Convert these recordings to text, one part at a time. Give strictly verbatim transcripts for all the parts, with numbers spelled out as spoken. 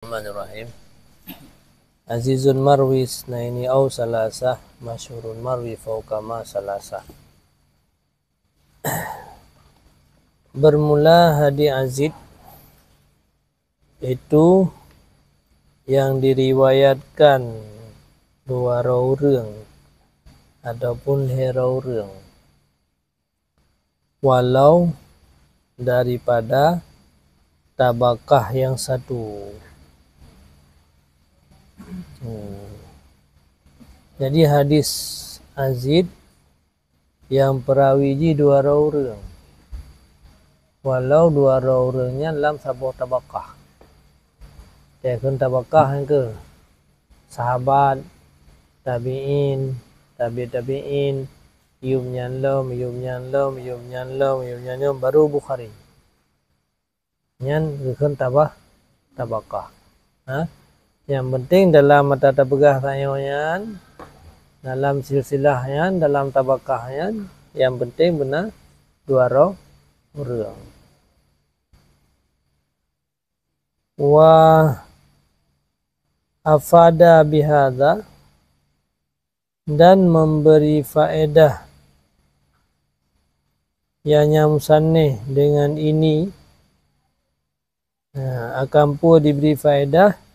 Bismillahirrahmanirrahim. Azizun marwi isnaini au salasah, masyhurun marwi fauqa ma salasah. Bermula hadis aziz, itu yang diriwayatkan dua ureuëng ataupun lhée ureuëng, walau daripada tabaqah yang satu. Hmm. Jadi hadis aziz nyang peurawi jih dua ureuëng, walau dua ureuëng nyan lam saboh tabaqah. Takheun tabaqah nyang keu sahabat, tabi'in, tabi' tabi'in, yum nyan lom, yum nyan lom, yum nyan lom, yum nyan lom, baru Bukhari. Nyan geukheun tabah, tabaqah. Ha? Nyang penting dalam mata tapeugah tanyoe nyan, dalam silsilah nyan, dalam tabaqah nyan, nyang penting beuna dua ureuëng. Wa afada bihadza, dan memberi faedah, ya, nyang musannif dengan ini, nah, akan peue diberi faedah,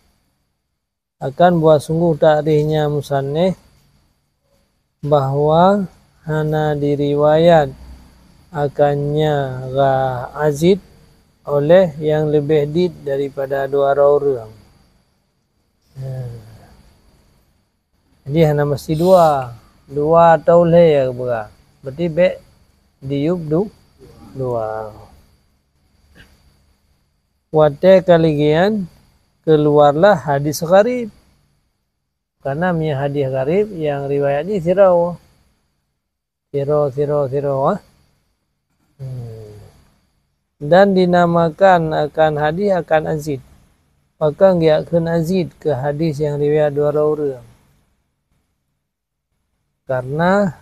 akan bahwa sungguh takrif nyang musannif bahwa hana diriwayat akan nyang aziz oleh nyang leubeh dit daripada dua ureuëng. Nah. Jadi hana meusti dua. Dua atau lhée ya beura. Berarti bék diyub du, dua. Watée ka lagée nyan keuluwarlah hadis gharib. Karena meunyoe hadis gharib nyang riwayat jih sidroe. Sidroe, sidroe, sidroe, ah. Hmm. Dan dinamakan akan hadis akan aziz. Pakon geukheun aziz keu hadis nyang riwayat dua ureuëng? Karena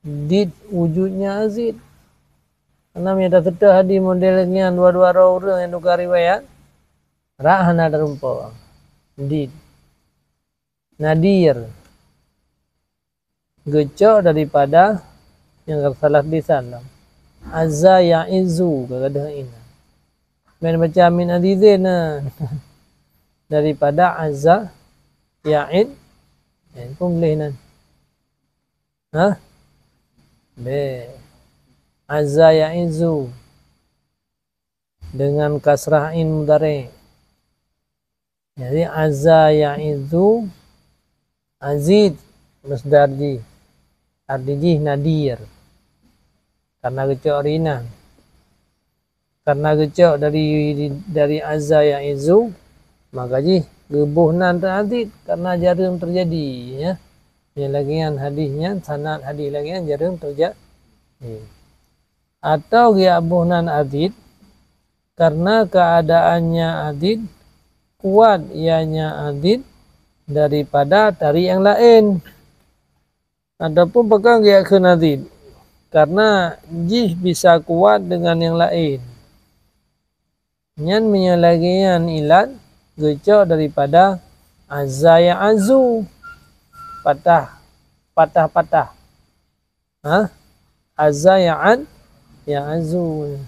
dit wujudnya aziz. Karena meunyoe taseutôt hadis model nyan dua-dua ureuëng nyang teuka riwayat, rak hana teurumpok. Dit. Nadir. Geucok daripada nyang salah tulisan lom. Azza ya'izzu, ka gadôh inan. Meubaca min azizin, nah. Daripada azza ya'id, eh, pun boleh nan. Hah? Be. Azza ya'izzu. Dengan kasrah in mudhari'. Jadi, azza ya'izzu, aziz, masdar jih. Arti jih nadir. Karena geucok ri nan. Karena geucok dari, dari azza ya'izzu, maka jih geuboh nan teuaziz, karena jareueng teujadi, ya. Nyang lagée nyan hadis nyan, sanad hadis lagée nyan jareueng teujadi. Atau geuboh nan aziz, karena keadaannya aziz, kuat ianya aziz daripada tarik nyang laén. Ataupun pakon geukheun aziz, karena jih bisa kuat dengan nyang laén. Nyan meunyoe lagée nyan ilat geucok daripada azza ya'azzu, patah, patah-patah. Ha? Azza ya'an, ya'azzu.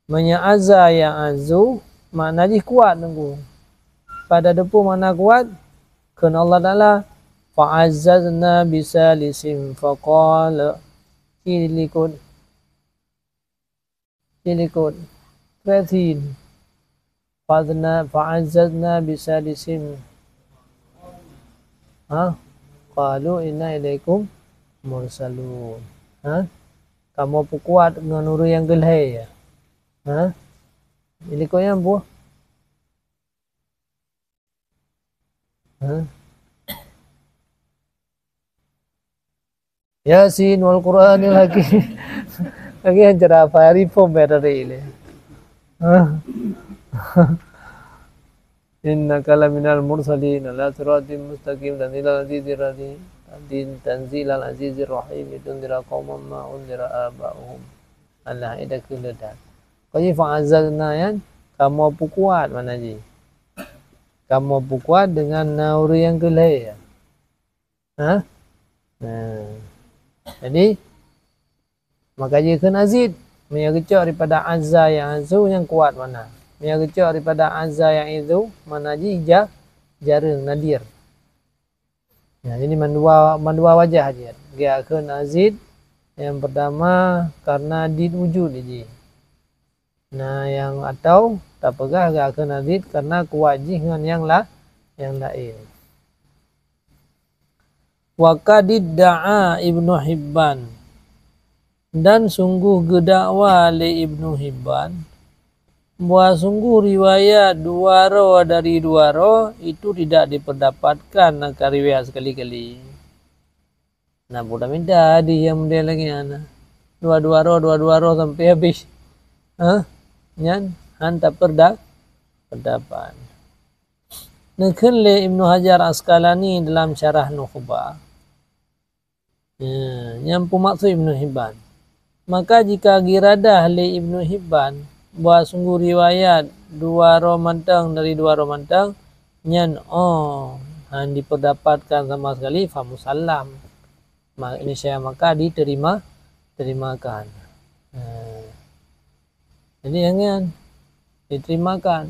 Meunyoe azza ya'azzu, makna jih kuat teungku. Pada teupeu makna kuat, kheun Allah Taala, "Fa'azzazna bisalisin faqala," ci likot. Ci likot. Trek sin. Fa'azna, fa'azzazna bisalisin. Ha? Qalu inna ilaikum mursalun. Ha? Kamoe peukuat ngon ureuëng nyang keu lhée, ya? Ha? Ci likot nyan boh. Ha? Yasin wal Qur'anil Hakim. Lagée nyan cara apa? Reform ya tadi ini. Ha? Innaka laminal mursalin ala siratim mustaqim tanzilal azizir rahim. Tanzil, tanzilal azizir rahim. Litunzira qauman ma unzira aba'uhum. Allah, ida keuledan. Kau ji fa'azzazna yan. Kamoe peukuat makna jih. Kamoe peukuat deungon na ureuëng nyang keu lhée. Ha? Nah. Jadi, maka jikheun azid, meunyoe geucok daripada azza ya'izzu nyang kuat makna. Meunyoe geucok daripada azza ya'izu, makna jih ja-, jareueng, nadir. Nah, jadi mandua, mandua wajah jih. Geukheun azid, nyang peurtama karena did wujud jih. Nah, nyang atau tapeugah geukheun azid karena kuat jih ngon nyang la-, nyang laén. Wa qad idda'a Ibnu Hibban, dan sungguh geudakwa lé Ibnu Hibban, bahwa sungguh riwayat dua droe dari dua droe itu tidak diperdapatkan akan riwayat sekali-kali. Nah, buta minta hadih nyang model lagée nyan. Dua-dua droe, dua-dua droe sampai habéh. Hah? Nyan han taperda-, perdapat. Neukheun lé Ibnu Hajar Asqalani dalam Syarah Nukhbah. Ya, nyang peumaksud Ibnu Hibban. Maka jika geuradah lé Ibnu Hibban bahwa sungguh riwayat dua droe mantong dari dua droe mantong, nyan oh han dipeudapatkan sama sekali, fa musallam. Ma-, niscaya maka diterima, terimakan. Ha. Jadi, nyan, diterimakan.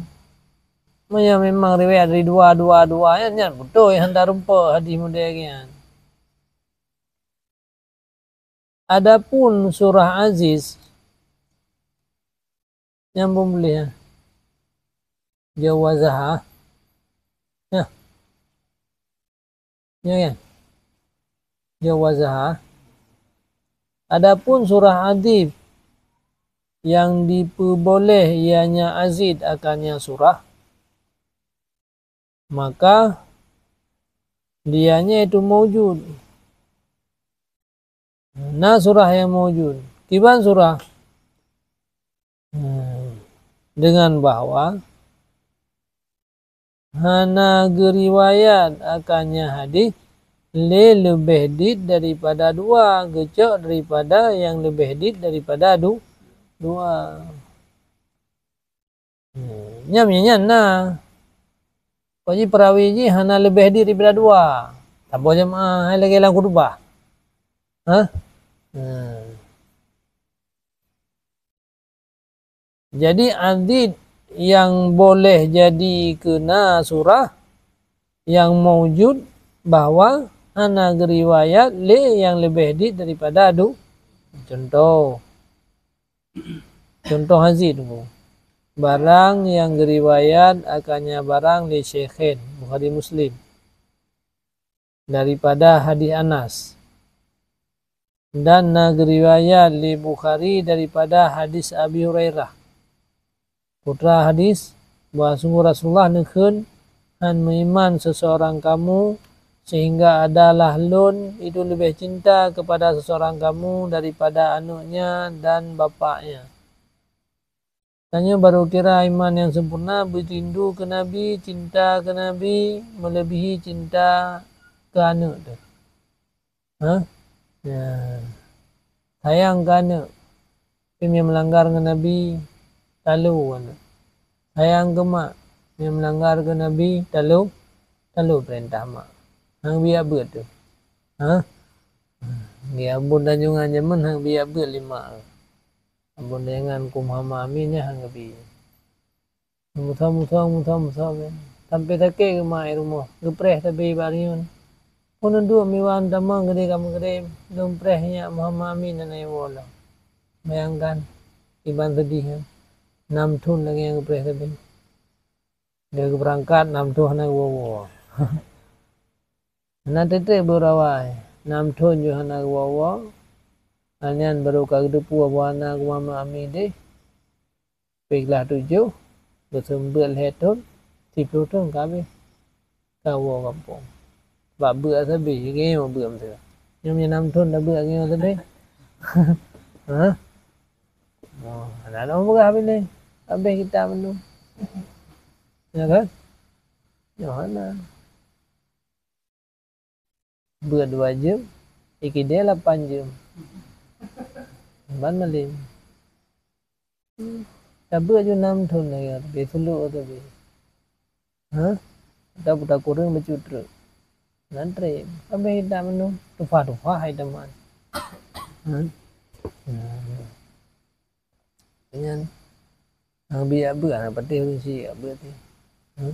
Meunyoe memang riwayat dari dua, dua, dua, nyan, nyan beutôi, han tarumpok hadih model nyan. Adapun surah Aziz, nyambung boleh, ya. Jawazaha. Ya. Ya, ya. Jawazaha. Adapun surah Aziz yang dipeuboleh ianya azid akannya surah, maka dianya itu maujud. Na surah nyang maujud. Kiban surah? Hmm. Dengan bahwa hana geuriwayat akannya hadih lé leubeh dit daripada dua, geucok daripada nyang leubeh dit daripada du-, dua. Hmm, nyan, nyan, nyan na. Kok jih peurawi jih hana leubeh dit daripada dua. Saboh jeumaáh hai lagée lam khutubah. Hah? Hmm. Jadi, azid nyang boleh jadi keu na surah nyang maujud bahwa hana geuriwayat lé nyang leubeh dit daripada du-, contoh. Contoh azid tu. Barang nyang geuriwayat akannya barang lé Syekhain, Bukhari Muslim, daripada hadis Anas. Dan na geuriwayat lé Bukhari daripada hadis Abi Hurairah. Putra hadis, bahwa sungguh Rasulullah neukheun, "Han meuiman seuseurang kamu, sehingga adalah lôn itu leubeh cinta keupada seuseurang kamu daripada aneuëknya dan bapaknya." Tanyoe barô kira iman nyang sempurna, beurindu keu Nabi, cinta keu Nabi, meuleubihi cinta keu aneuëk teuh. Ha? Ya. Sayang keu aneuëk, tapi meunyoe meulanggar ngon Nabi, talo aneuëk. Sayang keu mak, meunyoe meulanggar keu Nabi, talo, talo peurintah mak. Hang biak beuet teuh. Ha? Ngieng abon tanyoe ngon jameun hang biak beuet lé mak. Abon tanyoe ngon Teungku Muhammad Amin nyan hang geubi. Musoh-musoh, musoh-musoh, sampai sakét geumat i rumoh, geupreh sabe bak rinyueng. Phon duek miwan tamong geudeh ka meugreb, lôn preh nyak Muhammad Amin hana jiwoe lom. Bayangkan, iban seudeh nyan, nam thon lagée nyang geupreh sabe. Lheueh geubeurangkat nam thon hana geuwoe-woe. Hana treb-treb beurawai, nam thon jeuet hana geuwoe-woe. Nyan barô ka geuteupeue bahwa na Muhammad Amin deh. Pih glah tujoh, geuseumeubeuet lhée thon, siplôh thon ka habéh. Ka woe gampông. Bak beuet sabe, geunyoe beuet meuteue. Nyoe meunyoe nam thon tabeuet geunyoe sabe. Hah? Oh, hana lôn peugah binéh. Habéh kitab mandum. Ya kan? Nyoe hana. Beuet dua jeuem, ikidée lapan jeuem. Ban malem. Hmm. Tabeuet ju nam thon lagée tapi suluk tapi. Ha? Ata buta kureueng bacut treuk. Nan treb. Habéh idak meunung, tufa-tufa hai teman. Ha? Nah. Nyan. Nang biak beuet, aneuk patéh ureueng syiek beuet teuh. Ha?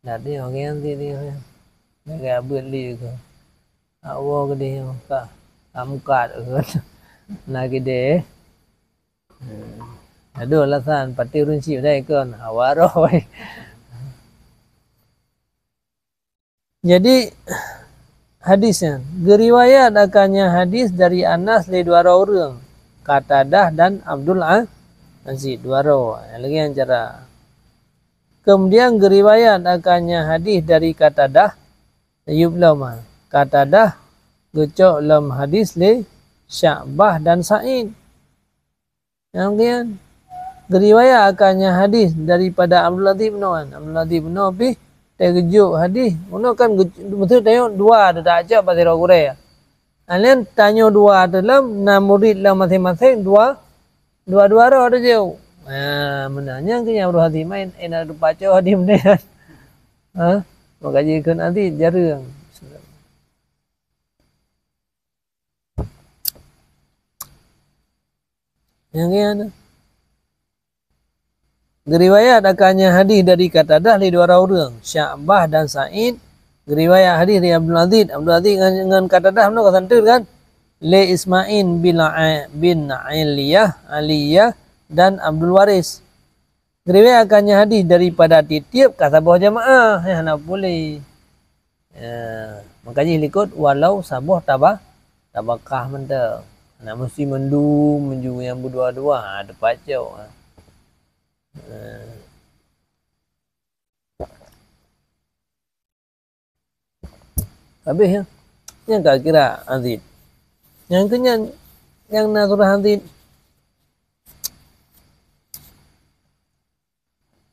Dak teuh orang nyan teuh dia. Lagée beuet lé keu. Awoe keudeh nyoe ka. Amkat keu. Na keudeh. Aduh alasan patéh ureueng syiek dai kon hawa roh. Jadi hadis nyan geuriwayat akannya hadis dari Anas lé dua droe ureueng, Qatadah dan Abdul A-, Aziz, dua droe. Lagée nyan cara. Kemudian geuriwayat akannya hadis dari Qatadah, yub lom, Qatadah geucok lom hadis lé Sya'bah dan Sa'id. Nyang keunyan, geuriwayat akannya hadis daripada Abdul Latif bin Nu'man. Abdul Latif bin Nu'man pih teujok hadis. Bunoe kan geu-, maksud tanyoe dua teuh, dak cok bak sidroe gurée. Alèh tanyoe dua teuh lom, na murit lom maséng-maséng dua, dua-dua droe teujok. Ha, meunan nyang keunyan Abdul Latif main, eh, na teupaco hadis meunan. Ha? Maka jikheun hadis jareueng. Nyang nyan, geuriwayat akannya hadis dari Qatadah lé dua droe ureueng, Sya'bah dan Sa'id. Geuriwayat hadis dari Abdul Aziz. Abdul Aziz ngon, ngon Qatadah meunoe ka santeun kan? Lé Ismail bin A-, bin Aliyah, Aliyah dan Abdul Waris. Geuriwayat akannya hadis daripada tieb-tieb ka saboh jamaah, eh, hana puléh. Ya, maka jih likot walau saboh taba-, tabakah mantong. Hana meusti mandum meunyoe nyang beudua-dua, ha, teupaco, ha. Eh. Habéh, ya. Nyang ka kira hadis. Nyang keunyan, nyang na surah hadis.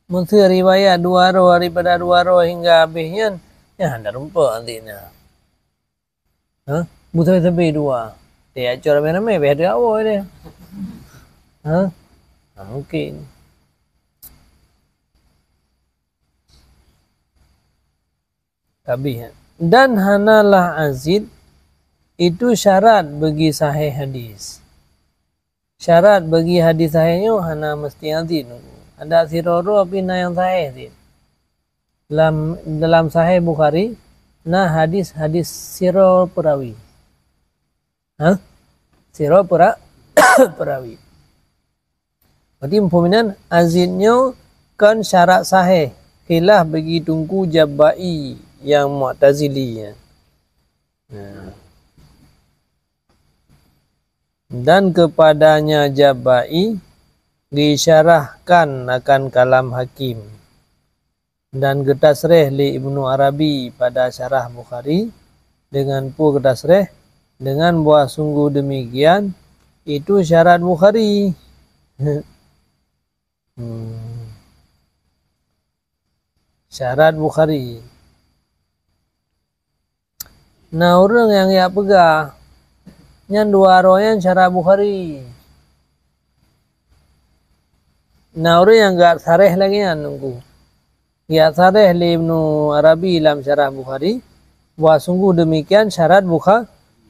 Meuseu riwayat dua droe daripada dua droe hingga habéh nyan, nyan hana rumpok hadis nyan. Ha? Meuseu sabe dua. Dia acor ramé-ramé, beh ada awai dia. Ha? Ha, mungkin. Tabih. Dan hanalah aziz itu syarat bagi sahih hadis. Syarat bagi hadis sahih nyoe hana meusti aziz. Ada sidroe-droe pih na nyang sahih cit. Lam, dalam Sahih Bukhari na hadis-hadis sidroe peurawi. Ha? Sidroe peura-, peurawi. Berarti muphom inan aziz nyoe kon syarat sahih, khilaf bagi Teungku Jabba'i nyang Mu'tazili nyan. Nah. Dan kepadanya Jabba'i diisyarahkan akan kalam Hakim. Dan geutasréh lé Ibnu Arabi pada Syarah Bukhari, dengan peue geutasréh, dengan bahwa sungguh demikian, itu syarat Bukhari. Hmm. Syarat Bukhari. Na ureuëng nyang jak peugah, nyan dua droe nyan syarat Bukhari. Na ureuëng nyang geujak sareh lagée nyan Teungku. Geujak sareh lé Ibnu Arabi lam Syarah Bukhari, bahwa sungguh demikian syarat Bukha-,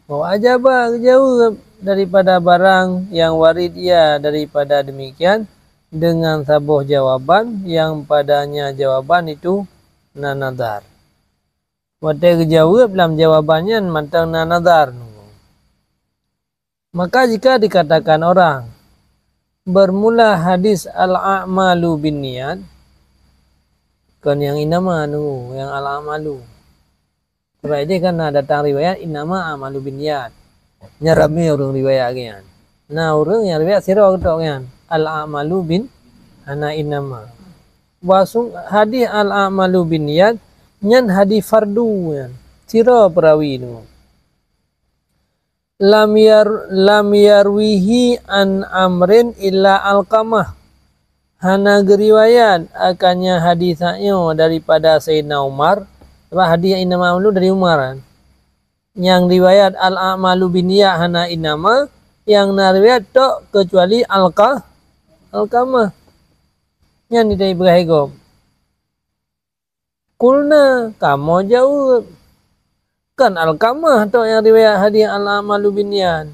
bahwa ajaba geujaweueb daripada barang nyang warid ia daripada demikian dengan saboh jawaban nyang padanya jawaban itu na nazar. Watée geujaweueb lam jawaban nyan mantong na nazar. Maka jika dikatakan orang, bermula hadis al-a'malu binniyat, kon nyang innama nunggu, nyang al-a'malu. Sabab ideh kan na datang riwayat innama a'malu binniyat. Nyan ramé ureuëng riwayat lagée nyan. Na ureuëng nyang riwayat sidroe geutok nyan, al-a'malu bin, hana innama. Wasung hadis al-a'malu binniyat nyan hadis fardu nyan. Sidroe peurawi nyoe. Lam yar-, lam yarwihi an Amrin illa Alqamah. Hana geuriwayat akannya hadis nyoe daripada Sayyidina Umar, sabab hadis innama a'malu dari Umar kan. Nyang riwayat al-a'malu binniyat hana innama, nyang na riwayat tok keucuali Alqa-, Alqamah. Nyan di peugah lé gob. Qulna, kamoe jaweueb. Kan Alqamah tok nyang riwayat hadis al-a'malu binniyat.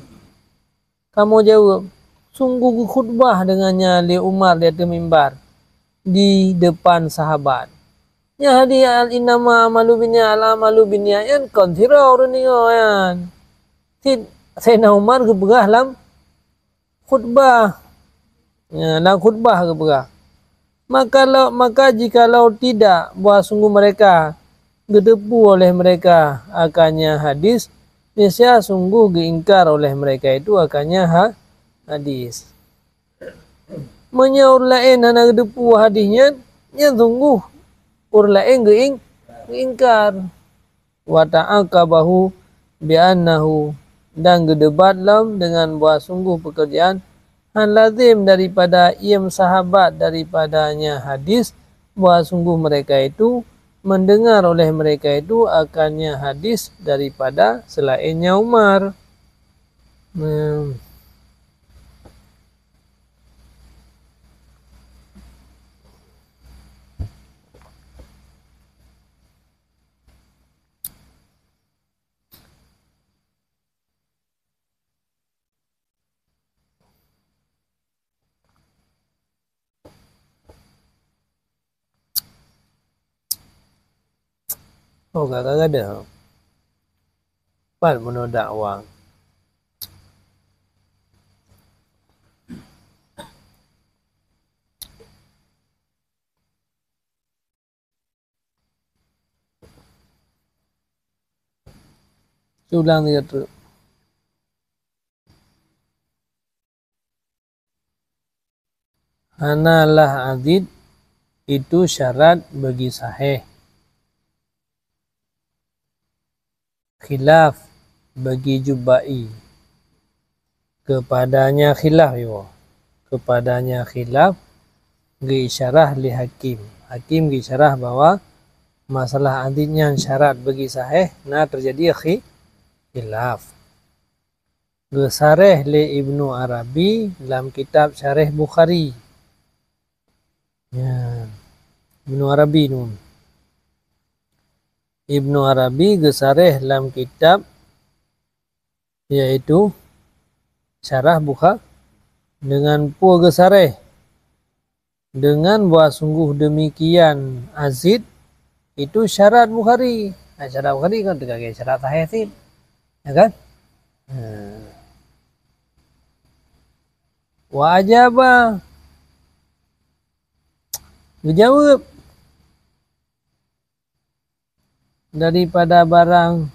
Kamoe jaweueb, sungguh geukhutbah deungon nyan lé Umar di ateueh mimbar di depan sahabat. Nyan hadis al-innama a'malu binniyat, al-a'malu binniyat nyan kon sidroe ureuëng deungoe nyan. Cit Saidina Umar geupeugah lam khutbah. Ya, lam khutbah geupeugah. Maka lo-, maka jikalau tidak, bahwa sungguh mereka geuteupeue oleh mereka akannya hadis, niscaya sungguh geuingkar oleh mereka itu akannya ha-, hadis. Meunyoe ureuëng laén hana geuteupeue hadis nyan, nyan sungguh ureuëng laén geuing-, geuingkar. Wa ta'aqabahu bi annahu, dan geudebat lom deungon bahwa sungguh pekerjaan hán lazim daripada im sahabat daripadanya hadis, bahwa sungguh mereka itu mendengar oleh mereka itu akannya hadis daripada selainnya Umar. Nah. Oh, gaga-gaga. Pat meunoe dakwah. Ulang lagi tu. Hana lah azid itu syarat bagi sahih. Khilaf bagi Jubba'i. Kepadanya khilaf, yo. Kepadanya khilaf geuisyarah lé Hakim. Hakim geuisyarah bahwa masalah azid nyan syarat bagi sahih, na terjadi khi-, khilaf. Geusareh lé Ibnu Arabi lam kitab Syareh Bukhari. Ya, Ibnu Arabi nun. Ibnu Arabi geusareh lam kitab, yaitu Syarah Bukha-, dengan peue geusareh? Dengan bahwa sungguh demikian azid itu syarat Bukhari. Ha, syarat Bukhari kan teuka syarat sahih cit. Ya kan? Ha. Wa ajaba, geujaweueb daripada barang,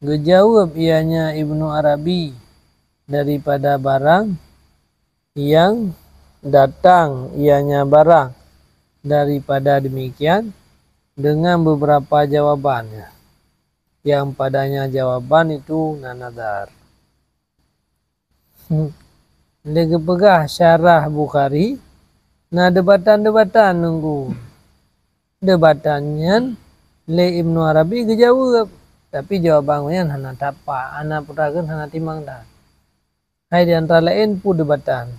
geujaweueb ianya Ibnu Arabi daripada barang nyang datang, ianya barang daripada demikian, dengan beberapa jawaban, nyang padanya jawaban itu na nazar. Hmm. Lé geupeugah syarah Bukhari, na deubatan-deubatan nunggu. Deubatan nyan lé Ibnu Arabi geujaweueb, tapi jawaban gobnyan hana tapak, hana peue takheun, hana timang that. Hai di antara laén peue deubatan.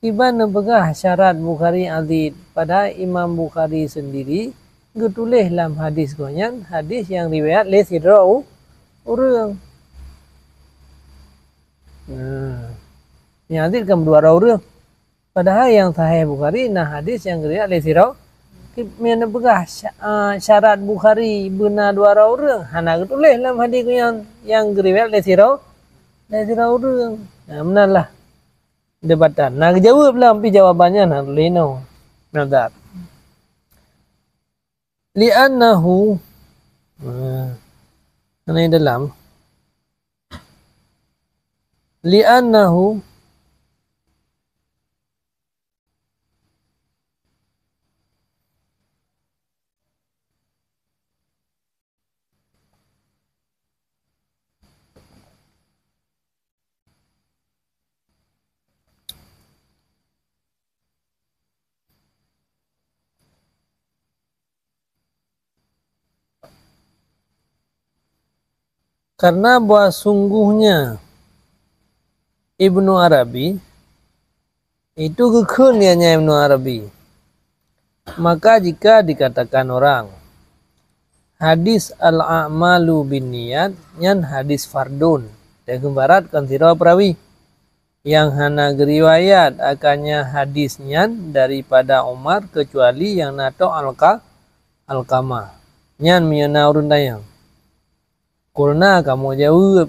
Kiban neupeugah syarat Bukhari azid, padahai Imam Bukhari seundiri geutuléh lam hadis gobnyan, hadis nyang riwayat lé sidroe u-, ureuëng. Nah, nyang azid kan dua droe ureuëng. Padahai nyang sahih Bukhari na hadis nyang geuriwayat lé sidroe. Ki-, meunyoe neupeugah sya-, a, syarat Bukhari beuna dua droe ureuëng, hana geutuléh lam hadis nyan nyang geuriwayat lé sidroe, lé sidroe ureuëng. Nah, meunan lah. Deubatan. Na geujaweueb lam pi jawaban nyan, na tuléh inoe. Nazar. Li'annahu, nah, ini dalam. Li'annahu, karena bahwa sungguhnya Ibnu Arabi Itu geukheun ya nyan Ibnu Arabi. Maka jika dikatakan orang, hadis al-a'malu binniyat nyan hadis fardun, dan ibarat kon sidroe perawi nyang hana geuriwayat akannya hadis nyan daripada Umar kecuali nyang na tok Alka-, Alkamah. Nyan meunyoe na ureuëng tanyong. Qulna, kamoe jaweueb,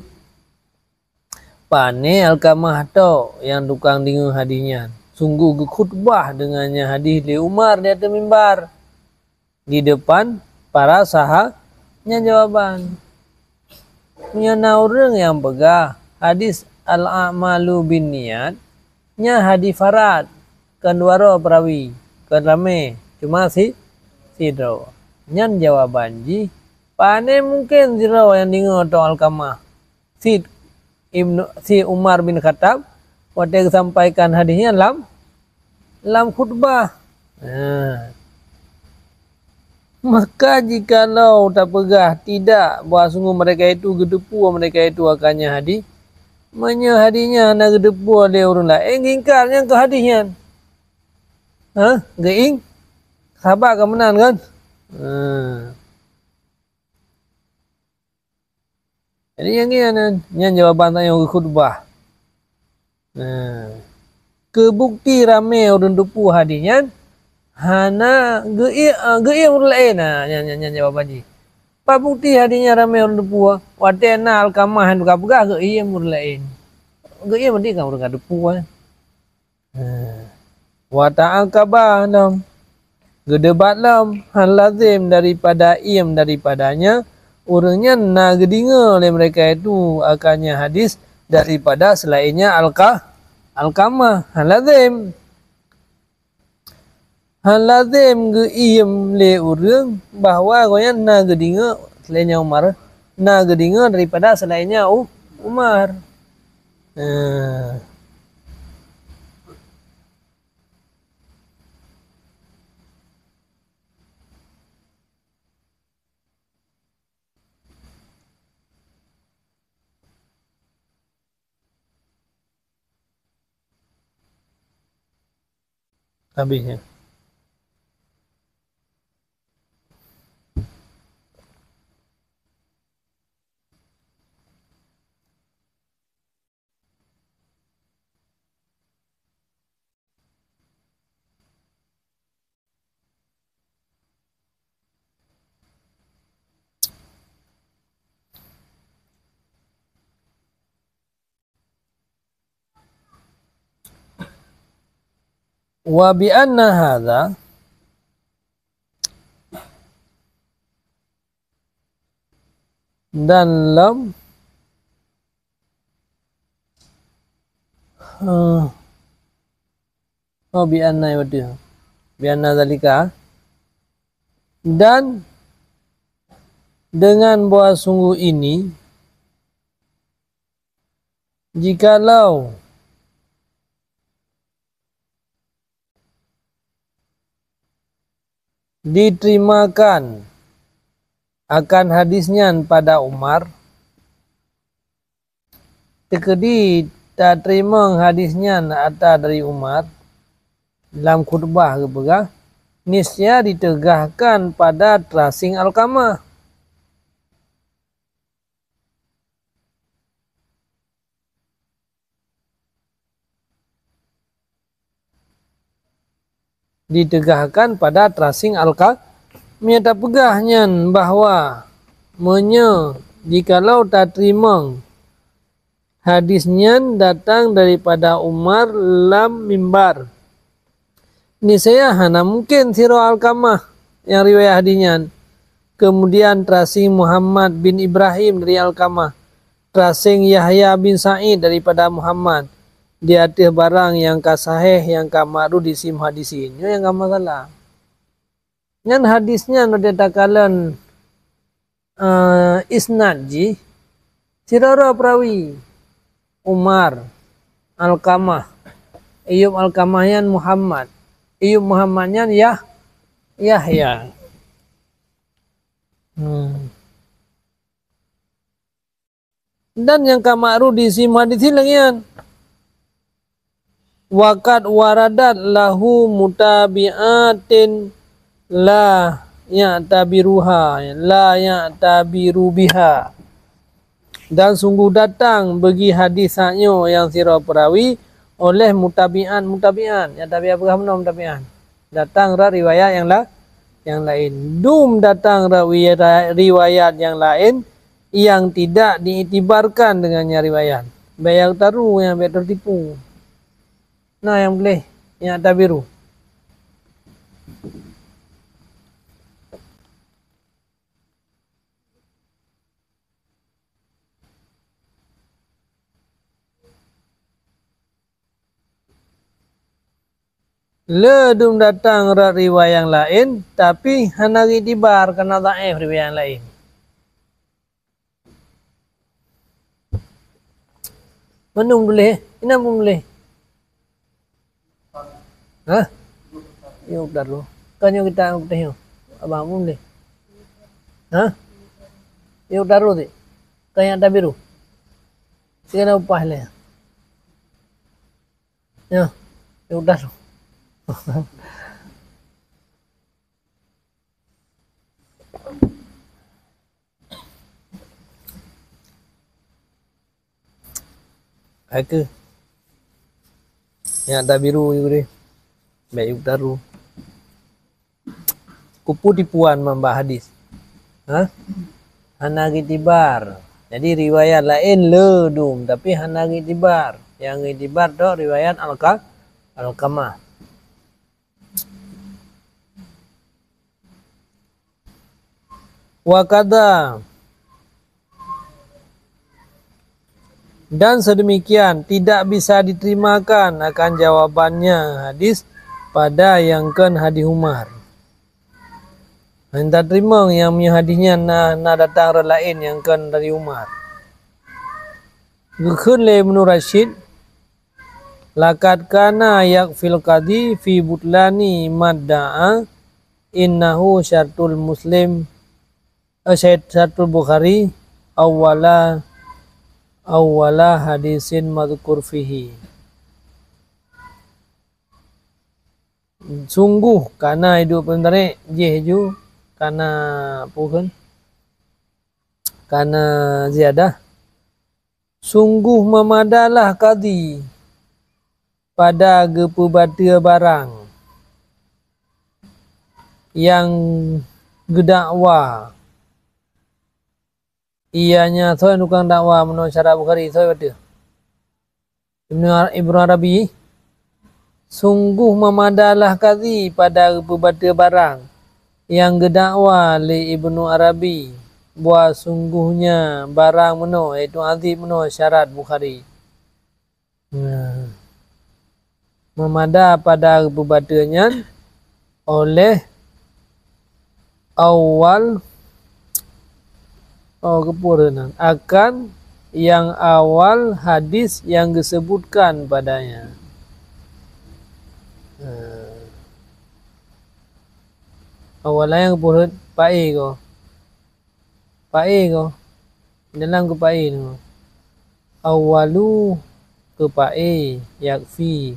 "Pane Alkamah tok nyang tukang deungoe hadis nyan? Sunggoh geukhutbah deungon nyan hadis lé Umar di ateueh mimbar di depan para saha-," nyan jawaban. Meunyoe na ureuëng nyang peugah hadis al-a'malu binniyat nyan hadis farad, kon dua droe perawi, kon ramé, cuma si-, sidroe. Nyan jawaban jih, pane mungken sidroe nyang deungoe tok Alkamah si Ibnu, si Umar bin Khattab watée geusampaikan hadis nyan lam, lam khutbah. Nah. Maka jikalau tapeugah tidak, bahwa sungguh mereka itu geuteupeue mereka itu akannya hadis, meunyoe hadis nyan hana geuteupeue lé ureuëng laén, geingkar nyan keu hadis nyan. Ha? Geuing? Sahabat ka meunan kan? Ha. Jadi nyang nyan, nyan jawaban tanyoe geukhutbah. Nah, keu bukti ramé ureuëng teupeue hadis nyan, hana geuiem, geuiem ureuëng laén. Nah, nyan, nyan, nyan jawaban jih. Pat bukti hadis nyan ramé ureuëng teupeue? Watée na Alkamah nyang teuka peugah geuiem ureuëng laén. Geuiem berarti kan ureuëng ka teupeue. Wa ta'aqaba lom, geudebat lom, hal lazim daripada iem daripadanya, ureuëng nyan na geudeungoe lé mereka itu akannya hadis daripada seulaén nyan Alka-, Alkamah, hal lazim. Hal lazim geuiem lé ureuëng bahwa gobnyan na geudeungoe seulaén nyan Umar, na geudeungoe daripada seulaén nyan U-, Umar. Nah. Habis ya. Wa bi anna hadza, dan lom, eh, oh, bi anna, ya betul. Bi anna zalika, dan dengan bahwa sungguh ini, jikalau diterimakan akan hadis nyan pada Umar, teukeudi tateurimong hadis nyan ata dari Umar, lam khutbah geupeugah, niscaya diteugahkan pada tracing Alkamah. Diteugahkan pada tracing Alka-, meunyoe tapeugah nyan bahwa meunyoe jikalau tateurimong hadis nyan datang daripada Umar lam mimbar, niscaya hana mungken sidroe Alkamah nyang riwayat hadis nyan. Kemudian tracing Muhammad bin Ibrahim dari Alkamah, tracing Yahya bin Sa'id daripada Muhammad, di ateueh barang nyang ka sahih nyang ka ma'ruf di si muhaddisin. Nyoe nyang ka masalah. Nyan hadis nyan watée takalon, eh, isnad jih, sidroe-droe perawi. Umar, Alkamah, Ayub Alkamah nyan Muhammad, Ayub Muhammad nyan Yah-, Yahya. Hmm. Dan nyang ka ma'ruf di si muhaddisin lagée nyan. Wa qad waradat lahu mutabi'atin la ya'tabiruha, la ya'tabiru biha. Dan sungguh datang bagi hadis nyoe nyang sidroe peurawi oleh mutabi'at-mutabi'at. Nyang tabi'at peugah meunoe mutabi'at. Datang rot riwayat nyang la-, nyang laén. Dum datang rot wi-, riwayat nyang laén nyang tidak diiktibarkan dengan nyang riwayat. Bék ya'tabiru, nyang bék teutipu. Na nyang boleh, ya'tabiru. Le dum datang rot riwayat nyang laén, tapi hana geuiktibar, kana dhaif riwayat nyang laén. Mandum tuléh, inan pun tuléh. Hah? Yuk taruh. Kan yuk kita taruh. Abang pun tuléh. Hah? Yuk taruh tu. Kan yang tabiru. Sini upah leh. Ya, yuk taruh. Hai keuh. Nyang tabiru ju deh. Bèk yue taru. Kupeue tipuan mamba hadis? Ha? Hana geuiktibar. Jadi riwayat laén le dum, tapi hana geuiktibar. Nyang geuiktibar tok riwayat Alqa-, Alqamah. Wa kadza, dan sedemikian tidak bisa diterimakan akan jawabannya hadis pada nyang kheun hadis Umar. Hana teurimong nyang meunyoe hadis nyan na, na datang ureueng laén nyang kheun dari Umar. Geukheun lé Ibnu Rasyid, "Laqad kana yakfil qadhi fi butlani madda'a innahu syartul Muslim, eh, syart-, syartul Bukhari awwala, awwala hadisin madzkur fihi." Sungguh kana idup peunarék jih ju kana peue kheun? Kana ziyadah. Sungguh meumadalah kadhi pada geupeubateue barang nyang geudakwa. Ianya soe tukang dakwa meunoe syarat Bukhari, soe bateue? Ibnu Ar-, Ibnu Arabi, sungguh meumadalah kadhi pada geupeubateue barang nyang geudakwa lé Ibnu Arabi, bahwa sungguhnya barang meunoe, yaitu hadis meunoe syarat Bukhari. Nah, meumada pada geupeubateue nyan oleh awal, oh, geupeurenan akan nyang awal hadis nyang geusebutkan padanya. Nah, awal nyang geupeurenan paé ko. Paé ko. Dalam keu paé nyoe. Awwalu keu paé yakfi.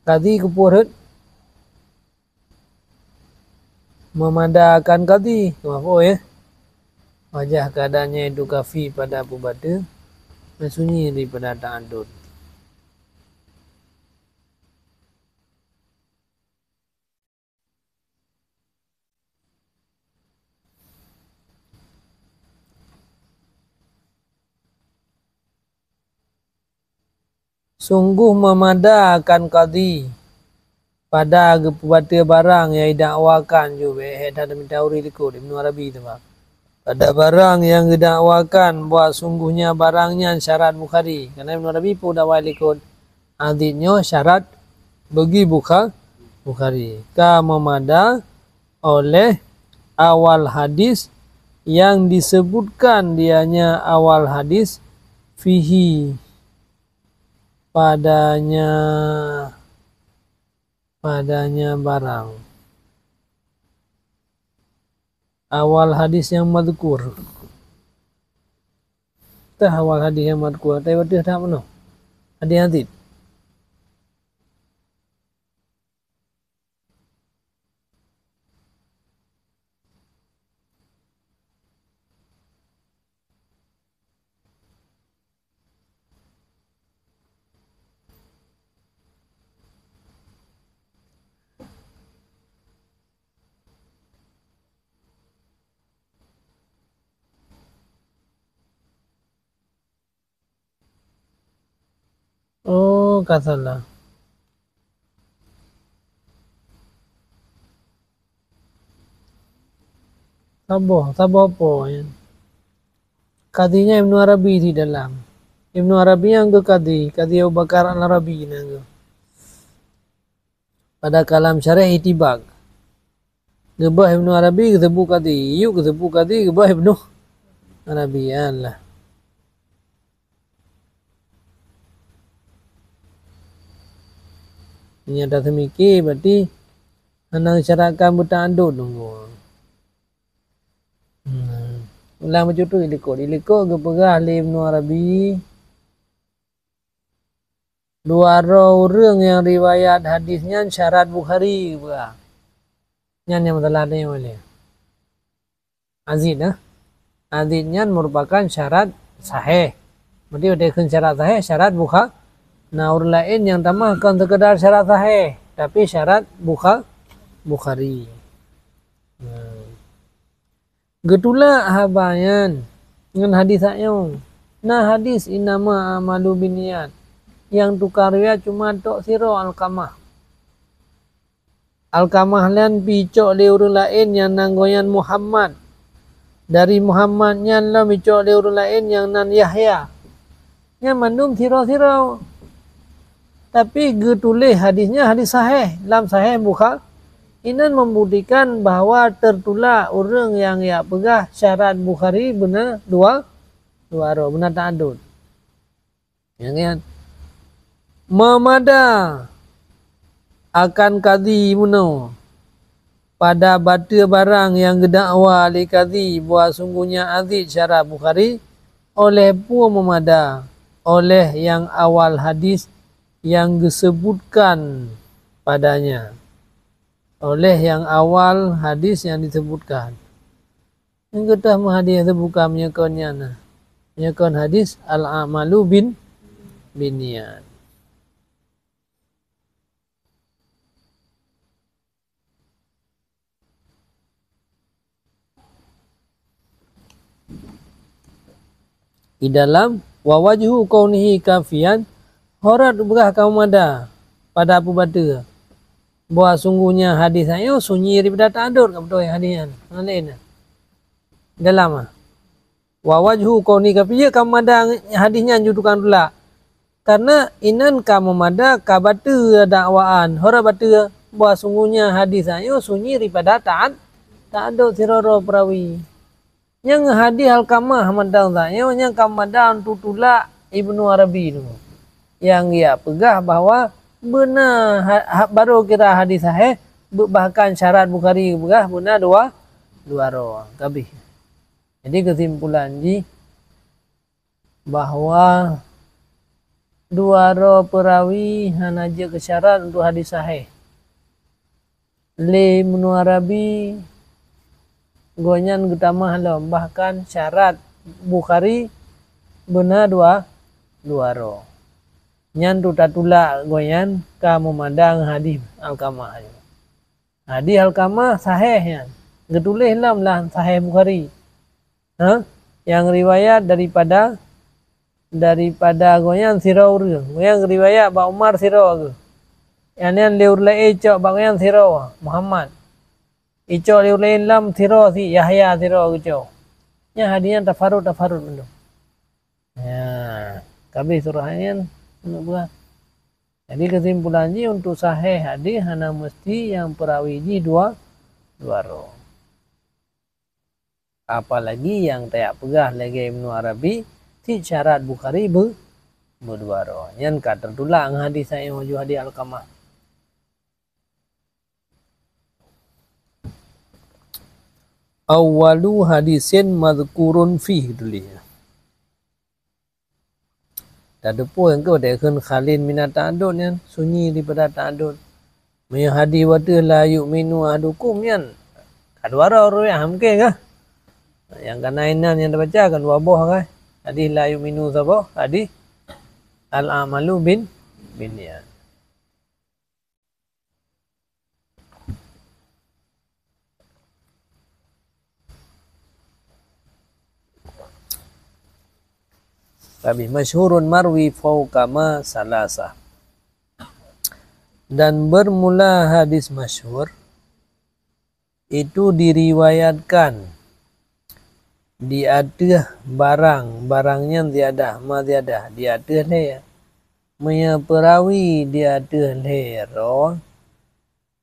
Kadhi keu peue rhot? Meumada akan kadhi. Mafhum, ya? Wajah keadaannya itu kafi pada peubateue, meusunyi daripada ta'addud. Sungguh meumada akan kadhi pada geupeubateue barang nyang idakwakan ju, bèk that mita uri likot Ibnu Arabi teuma. Pada barang nyang geudakwakan bahwa sungguhnya barang nyan syarat Bukhari. Karena Ibnu Arabi peue dakwa likot? Hadis nyoe syarat bagi Bukha-, Bukhari. Ka meumada oleh awal hadis yang disebutkan dianya awal hadis fihi, padanya, padanya barang. Awal hadis yang mazkur. Tah awal hadis nyang madkur, tapi beutôi that meunoe. Hadis hadis. Ka salah. Saboh, saboh po nyan. Kadhi nyan Ibnu Arabi di dalam. Ibnu Arabi nyang geuh kadhi, Kadhi Abu Bakar Al-Arabi nyang geuh. Pada kalam syarah Ihtibak. Geuboh Ibnu Arabi geuseubut kadhi, yub geuseubut kadhi, geuboh Ibnu Arabi, alah. Nyang taseumiké berarti hana geusyaratkan beuta'adud nunggu. Hmm. Ulang bacut tu ilikot. Ilikot geupeugah lé Ibnu Arabi, dua droe ureuëng nyang riwayat hadis nyan syarat Bukhari geupeugah. Nyan nyang meusalah teuh nyoe lé. Azid, nah. Azid nyan merupakan syarat sahih. Berarti watée kheun syarat sahih, syarat Bukha-, na ureuëng laén nyang tamah kon sekedar syarat sahih, tapi syarat Bukha-, Bukhari. Nah. Geutulak haba nyan ngon hadis nyoe. Na hadis innama a'malu binniyat, nyang tukang riwayat cuma tok sidroe Alqamah. Alqamah nyan pi icok lé ureuëng laén nyang nan gobnyan Muhammad. Dari Muhammad nyan lom icok lé ureuëng laén nyang nan Yahya. Nyan mandum sidroe-sidroe. Tapi geutuléh hadis nyan hadis sahih lam Sahih Bukha-, inan membuktikan bahwa tertulak ureuëng nyang jak peugah syarat Bukhari beuna dua, dua droe, beuna ta'adud. Ya kan? Meumada akan kadhi meunoe pada bateue barang nyang geudakwa lé kadhi bahwa sungguhnya Azid syarat Bukhari, oleh peue meumada? Oleh nyang awal hadis nyang geuseubutkan padanya. Oleh nyang awal hadis nyang diseubutkan. Nyang keutah meuhadis teuh bukan meunyoe kon nyan na. Meunyoe kon hadis al-a'malu bin, binniyat. Di dalam wa wajhu kaunihi kafian, horot beurah kaum ada pada Abu Bakar. Bahwa sungguhnya hadis nyoe sunyi daripada ta'adud, ka beutôi hadis nyan. Hana laén. Dalam ah. Wa wajhu kauni kafi, jeuet ka meumada hadis nyan ju tukang tulak. Karena inan ka meumada ka bateue dakwaan, hora bateue bahwa sungguhnya hadis nyoe sunyi daripada ta'ad-, ta'adud sidroe-droe peurawi. Nyang hadis Alqamah mantong tanyoe nyang ka meumada untuk tulak Ibnu Arabi tu. Nyang geujak peugah bahwa beuna ha-, ha-, barô kira hadis sahih, be-, bahkan syarat Bukhari geupeugah beuna dua, dua droe. Ka abéh. Jadi keusimpulan jih bahwa dua droe peurawi hana jeuet keu syarat untuk hadis sahih. Lé Ibnu Arabi, gobnyan geutamah lom, bahkan syarat Bukhari beuna dua, dua droe. Nyan tu tatulak gobnyan ka meumada ngon hadis Alqamah nyoe. Hadis Alqamah sahih nyan, geutuléh lom lam Sahih Bukhari. Ha? Nyang riwayat daripada, daripada gobnyan sidroe ureuëng. Gobnyan riwayat bak Umar sidroe geuh. Nyang nyan lé ureuëng laén icok bak gobnyan sidroe, Muhammad. Icok lé ureuëng laén lom sidroe si Yahya sidroe geucok. Nyan hadis nyan tafarud-tafarud mandum. Ya, ka abéh surah nyan, aneuk buah. Jadi keusimpulan jih, untuk sahih hadis hana meusti nyang peurawi jih dua, dua droe. Apalagi nyang tajak peugah lagée Ibnu Arabi, cit syarat Bukhari beu-, beudua droe. Nyan ka teutulak ngon hadis nyoe ju hadis Alqamah. Awwalu hadisin madzkurun fih tuléh. Tateupeue keu watée kheun khalin minat ta'adud nyan, sunyi daripada ta'adud. Meunyoe hadis watée la yu'minu ahadukum nyan, ka dua droe riwayat mungken kah? Nyang kana inan nyang tabaca kan dua boh kah? Hadis la yu'minu saboh, hadis al-a'malu bin, binniyat. Tapi masyhurun marwi fauqa ma salasa. Dan bermula hadis masyhur itu diriwayatkan di ateueh barang, barang nyan ziyadah, ma ziyadah, di ateueh lhèe. Meunyoe peurawi di ateueh lhèe droe,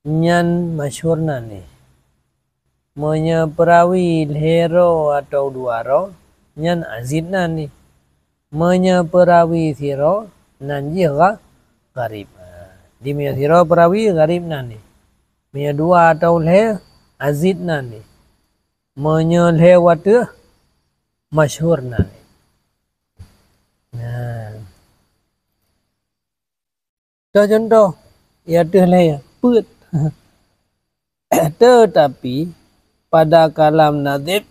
nyan masyhur nan jih. Meunyoe peurawi lhèe droe atawa dua droe, nyan aziz nan jih. Meunyoe peurawi sidroe, nan jih gha-, gharib. Di meunyoe sidroe peurawi, gharib nan jih. Meunyoe dua atawa lhèe, aziz nan jih. Meunyoe lhèe u ateueh, masyhur nan jih. Nah. Contoh-contoh, ya teuh lé peuet. Tetapi, pada kalam nazim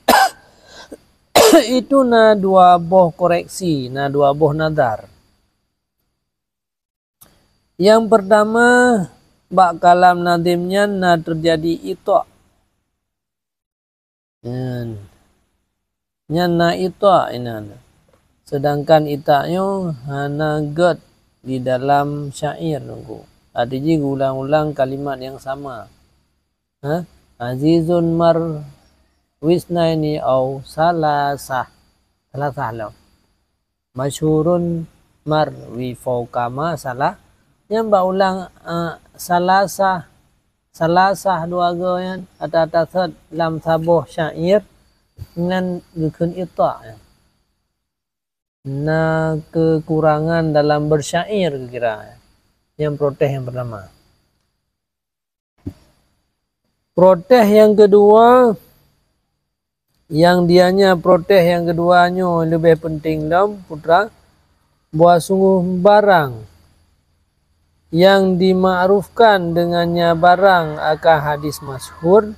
itu na dua boh koreksi, na dua boh nazar. Yang pertama, bak kalam nazim nyan na terjadi itok. Nyan. Nyan na itok inan. Sedangkan itok nyoe hana gét di dalam syair nunggu. Arti jih geuulang-ulang kalimat nyang sama. Ha? Azizun mar wisnaini au salasah. Salasah lom. Masyhurun marwi fauqa ma salah. Nyang bak ulang, eh, salasah, salasah dua goe nyan ata-ata sot lam saboh syair nyan geukheun itok nyan. Na kekurangan dalam bersyair kira. Nyang protes nyang pertama. Protes nyang keudua, nyang dianya protes nyang keudua nyoe leubeh penting lom, putra, bahwa sungguh barang nyang dimakrufkan dengannya barang akan hadis masyhur,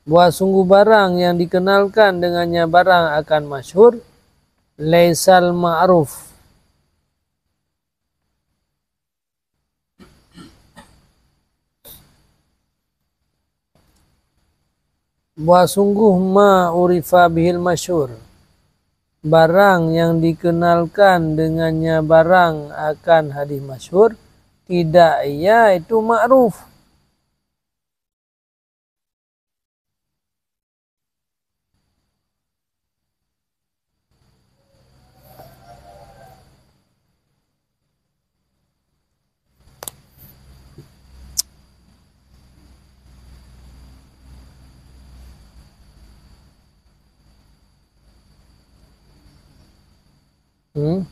bahwa sungguh barang nyang dikenalkan dengannya barang akan masyhur, laisal ma'ruf. Bahwa sungguh ma urifa bihil masyhur, barang nyang dikenalkan dengannya barang akan hadis masyhur, tidak ia itu ma'ruf. Hmm?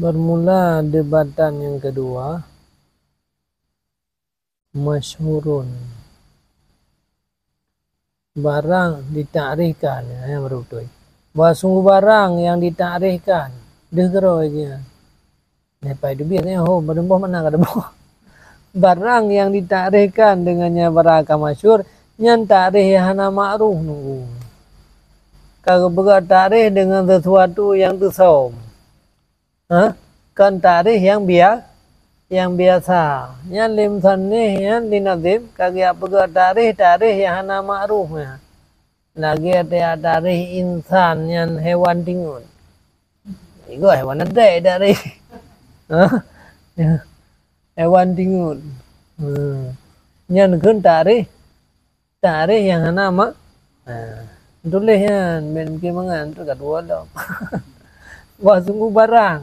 Bermula debatan nyang keudua, masyhurun. Barang ditakrifkan, nyang baru beutôi. Bahwa sungguh barang nyang ditakrifkan, deuh keudroe jih. Leupah teubiet nyan ho, badan boh mana ka teuboh. Barang nyang ditakrifkan deungon nyang barang ka masyhur, nyan takrif nyang hana makruf nunggu. Ka geupeugah takrif deungon sesuatu nyang teusöm. Ha? Kon takrif nyang bia-, nyang biasa. Nyan lé musannif nyan di nazim ka geujak peugah takrif, takrif nyang hana makruf nyan. Lagèe ta-, takrif insan nyan hewan tingut. Igoe hewan adak takrif. Ha? Hewan tingut. Hmm. Nyan kheun takrif, takrif nyang hana ma-, Ha, tuléh nyan, ben mungkin mangat, tu ka dua lom. Bahwa sungguh barang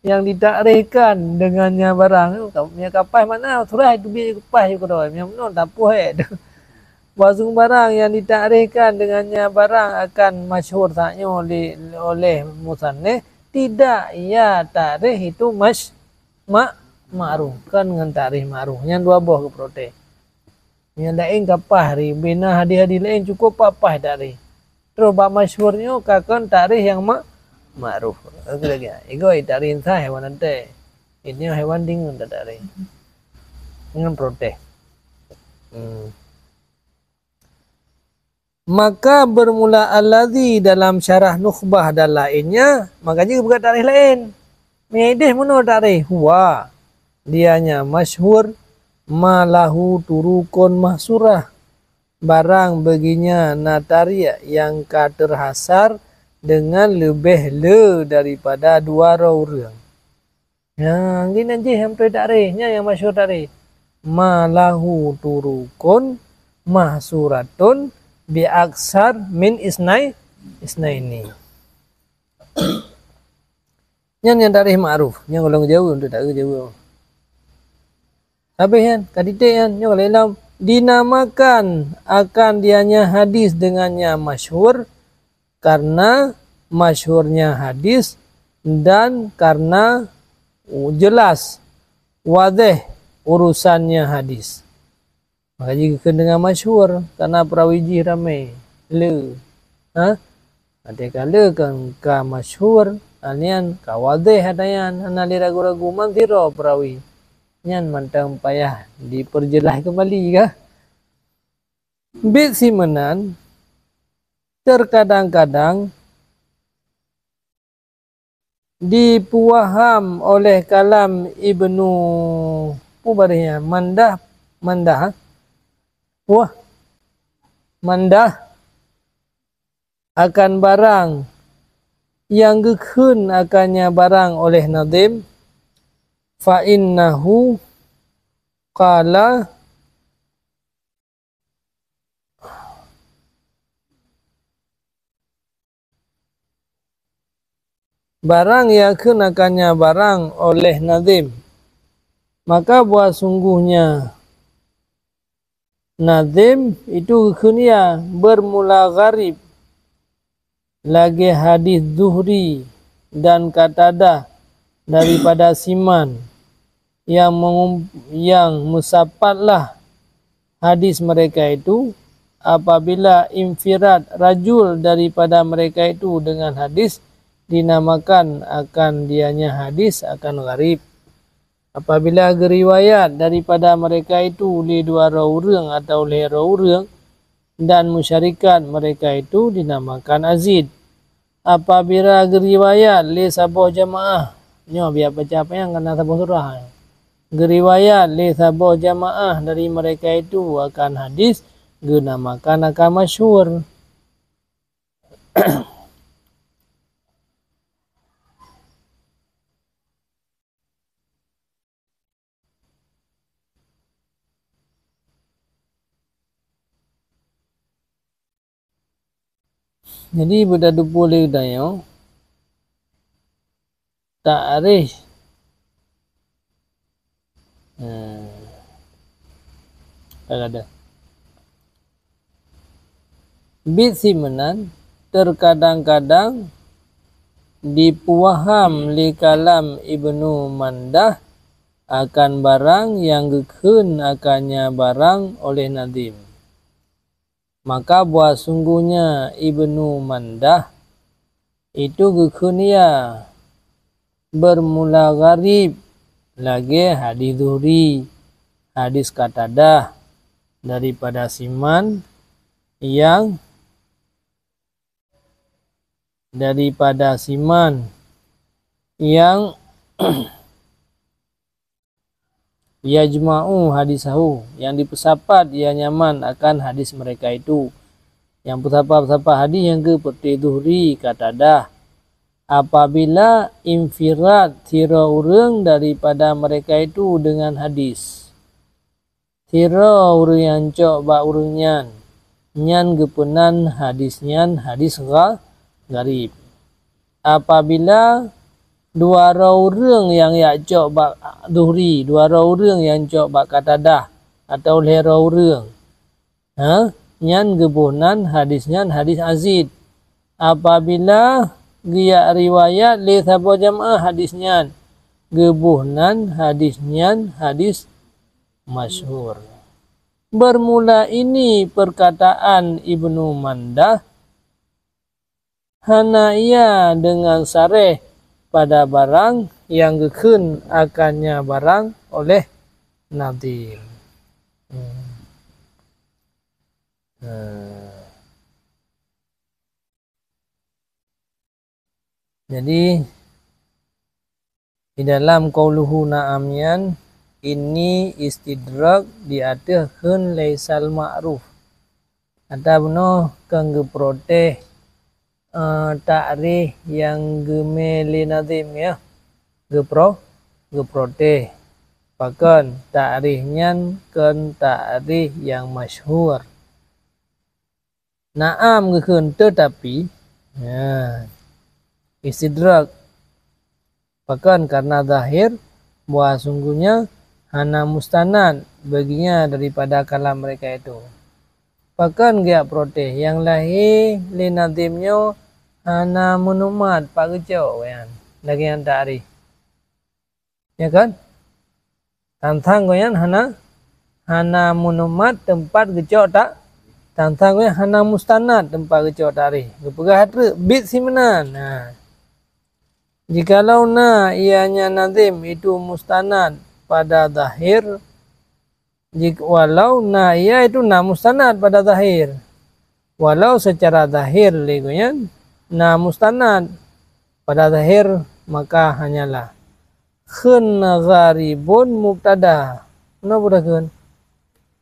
yang ditakrihkan dengannya barang, nyan kapah makna, surah itu biar kapah je keudroe, nyang meunoe tapoh, eh. Bahwa sungguh barang yang ditakrihkan dengannya barang akan masyhur saat nyoe oleh, oleh musannif, tidak ia takrih itu mas-, ma-, ma'ruf, kan ngon takrih ma'ruf. Nyan dua boh geuprotes. Nyang laén kapah ri, bina hadis-hadis laén cukup papah takrih. Terus bak masyhur nyoe ka kon takrih nyang ma-, ma'ruf. Oke lagi. Igoe takrih insa hewan ante. Ini hewan dingon takrih. Dengan protes. Hmm. Maka bermula allazi dalam syarah Nukhbah dan lainnya, maka jih bukan takrih laén. Meunyoe ideh meunoe takrih, huwa, dianya masyhur, ma lahu turukun mahsurah. Barang beginya na tarik yang ka terhasar dengan leubeh le daripada dua droe ureuëng. Nyan, geunan jih nyang beutôi takrih, nyan nyang masyhur takrih. Ma lahu turukun mahsuratun bi aksar min isnai, isnaini. Nyan nyang takrih ma'ruf, nyang golom jaweueb untuk takrih jaweueb. Habéh nyan, ka titik nyan, nyoe lé lom. Dinamakan akan dianya hadis dengannya masyhur, karena masyhurnya hadis dan karena jelas, wadéh urusannya hadis. Maka jih geukheun dengan masyhur, karena perawi jih ramé, le. Ha? Watée ka le kan ka masyhur, nyan ka wadéh ata nyan, hana lé ragu-ragu, man sidroe perawi. Nyan mantong payah diperjelas kembali kah? Bit simeunan, terkadang-kadang dipeuwaham oleh kalam Ibnu, peue baréh nyan? Mandah, Mandah, ha? Wah, Mandah akan barang nyang geukheun akannya barang oleh Nadhim, fa innahu qala, barang nyang kheun akannya barang oleh Nadhim, maka bahwasungguhnya Nadhim itu geukheun ia bermula gharib, lagée hadis Zuhri dan Qatadah daripada Siman, yang mengum-, yang meusapatlah hadis mereka itu, apabila infirad rajul daripada mereka itu dengan hadis, dinamakan akan dianya hadis akan gharib. Apabila geuriwayat daripada mereka itu lé dua droe ureuëng atawa lhée droe ureuëng, dan musyarikat mereka itu dinamakan azid. Apabila geuriwayat lé saboh jamaah, nyoe biar baca apa nyang kana saboh surah, geuriwayat lé saboh jamaah dari mereka itu akan hadis, geunamakan akan masyhur. Jadi, beutateupeue lé geutanyoe, takrih, eh, ka gadôh. Bit simeunan, terkadang-kadang dipeuwaham lé kalam Ibnu Mandah akan barang nyang geukheun akannya barang oleh Nadhim. Maka bahwasungguhnya Ibnu Mandah itu geukheun ia bermula gharib, lagée hadis Zuhri, hadis Qatadah daripada Siman, yang daripada Siman, yang yajma'u hadisahu, yang dipeusapat ia nyaman akan hadis mereka itu. Yang peusapat-peusapat hadis nyang geuh peuti Zuhri, Qatadah. Apabila infirad sidroe ureuëng daripada mereka itu dengan hadis, sidroe ureuëng nyang cok bak ureuëng nyan, nyan geupeunan hadis nyan hadis gha-, gharib. Apabila dua droe ureuëng nyang jak cok bak Zuhri, dua droe ureuëng nyang cok bak Qatadah, atawa lhée droe ureuëng, ha, nyan geuboh nan hadis nyan hadis aziz. Apabila geujak riwayat lé saboh jamaah hadis nyan, geuboh nan hadis nyan hadis masyhur. Bermula ini perkataan Ibnu Mandah, hana ia dengan sareh pada barang nyang geukheun akannya barang oleh Nadim. Hmm. Nah. Jadi, di dalam qauluhu na'am nyan, ini istidrak di ateueh kheun laisal ma'ruf. Ata bunoe kheun geuprotes, eh, takrih nyang geumé lé Nadim, ya. Geupro-, geuprotes. Pakon takrih nyan kheun takrih nyang masyhur. Na'am geukheun teutapi, ya, istidrak. Pakon karena zahir bahwa sungguhnya hana mustanad baginya daripada kalam mereka itu. Pakon geujak protes nyang lahé lé Nadim nyoe hana meunumat pat geucok nyan lagée nyang takrih. Ya kan? Tang-tang gobnyan hana, hana meunumat teumpat geucok ta-, tang-tang gobnyan hana mustanad teumpat geucok takrih. Geupeugah treuk bit simeunan. Nah. Jikalau na ianya Nadim itu mustanad pada zahir, jik-, walau na ia itu na mustanad pada zahir. Walau secara zahir lé gobnyan na mustanad pada zahir, maka hanyalah kheun gharibun mubtada. Meunoe peue takheun?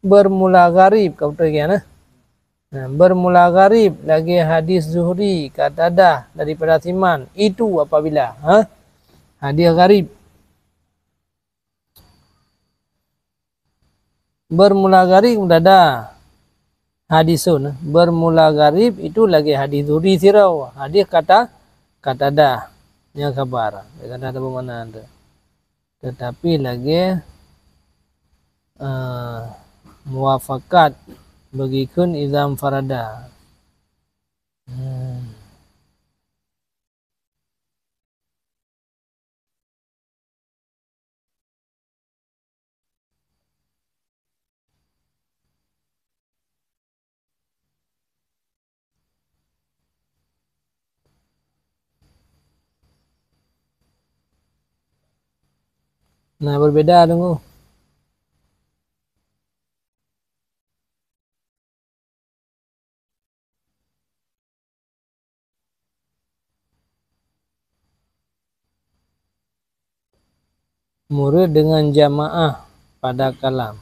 Bermula gharib, ka beutôi kan, eh? Nah, bermula gharib lagée hadis Zuhri, Qatadah daripada Siman. Itu apabila, ha? Hadis gharib. Bermula gharib mubtada. Hadisun, bermula gharib itu lagée hadis Zuhri sidroe, hadis Qata-, Qatadah nyang khabar. Qatadah ada bermakna tu. Tetapi lagée, eh, muwafaqat bagi kheun izam farada. Hmm. Nah, berbeda teungku. Murid dengan jamaah pada kalam.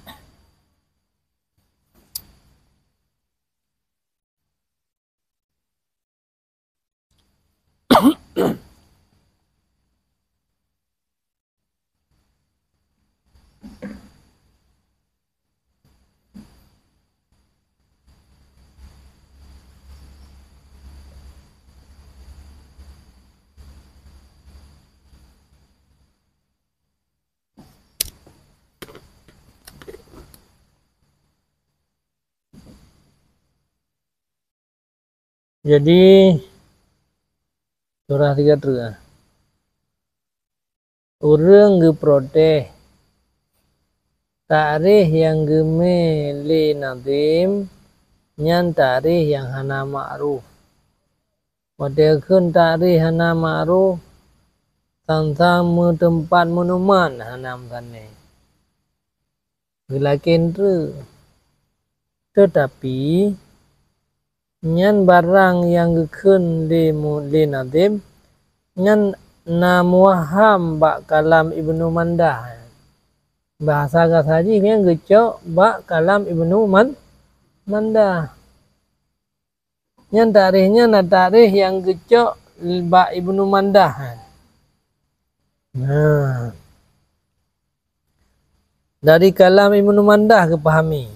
Jadi, surah tiga terus, ah. Ureuëng geuprotes takrih nyang geumé lé Nadim nyan takrih nyang hana ma'ruf. Watée kheun takrih hana ma'ruf, sang-sang meuteumpat meunumat hana meusané. Geulakée treuk. Teutapi, nyan barang nyang geukheun lé mu-, lé Nadim, nyan na muwahham bak kalam Ibnu Mandah. Bahasa gasa jih nyan geucok bak kalam Ibnu Man-, Mandah. Nyan takrih nyan na takrih nyang geucok bak Ibnu Mandah. Nah. Dari kalam Ibnu Mandah geupahami.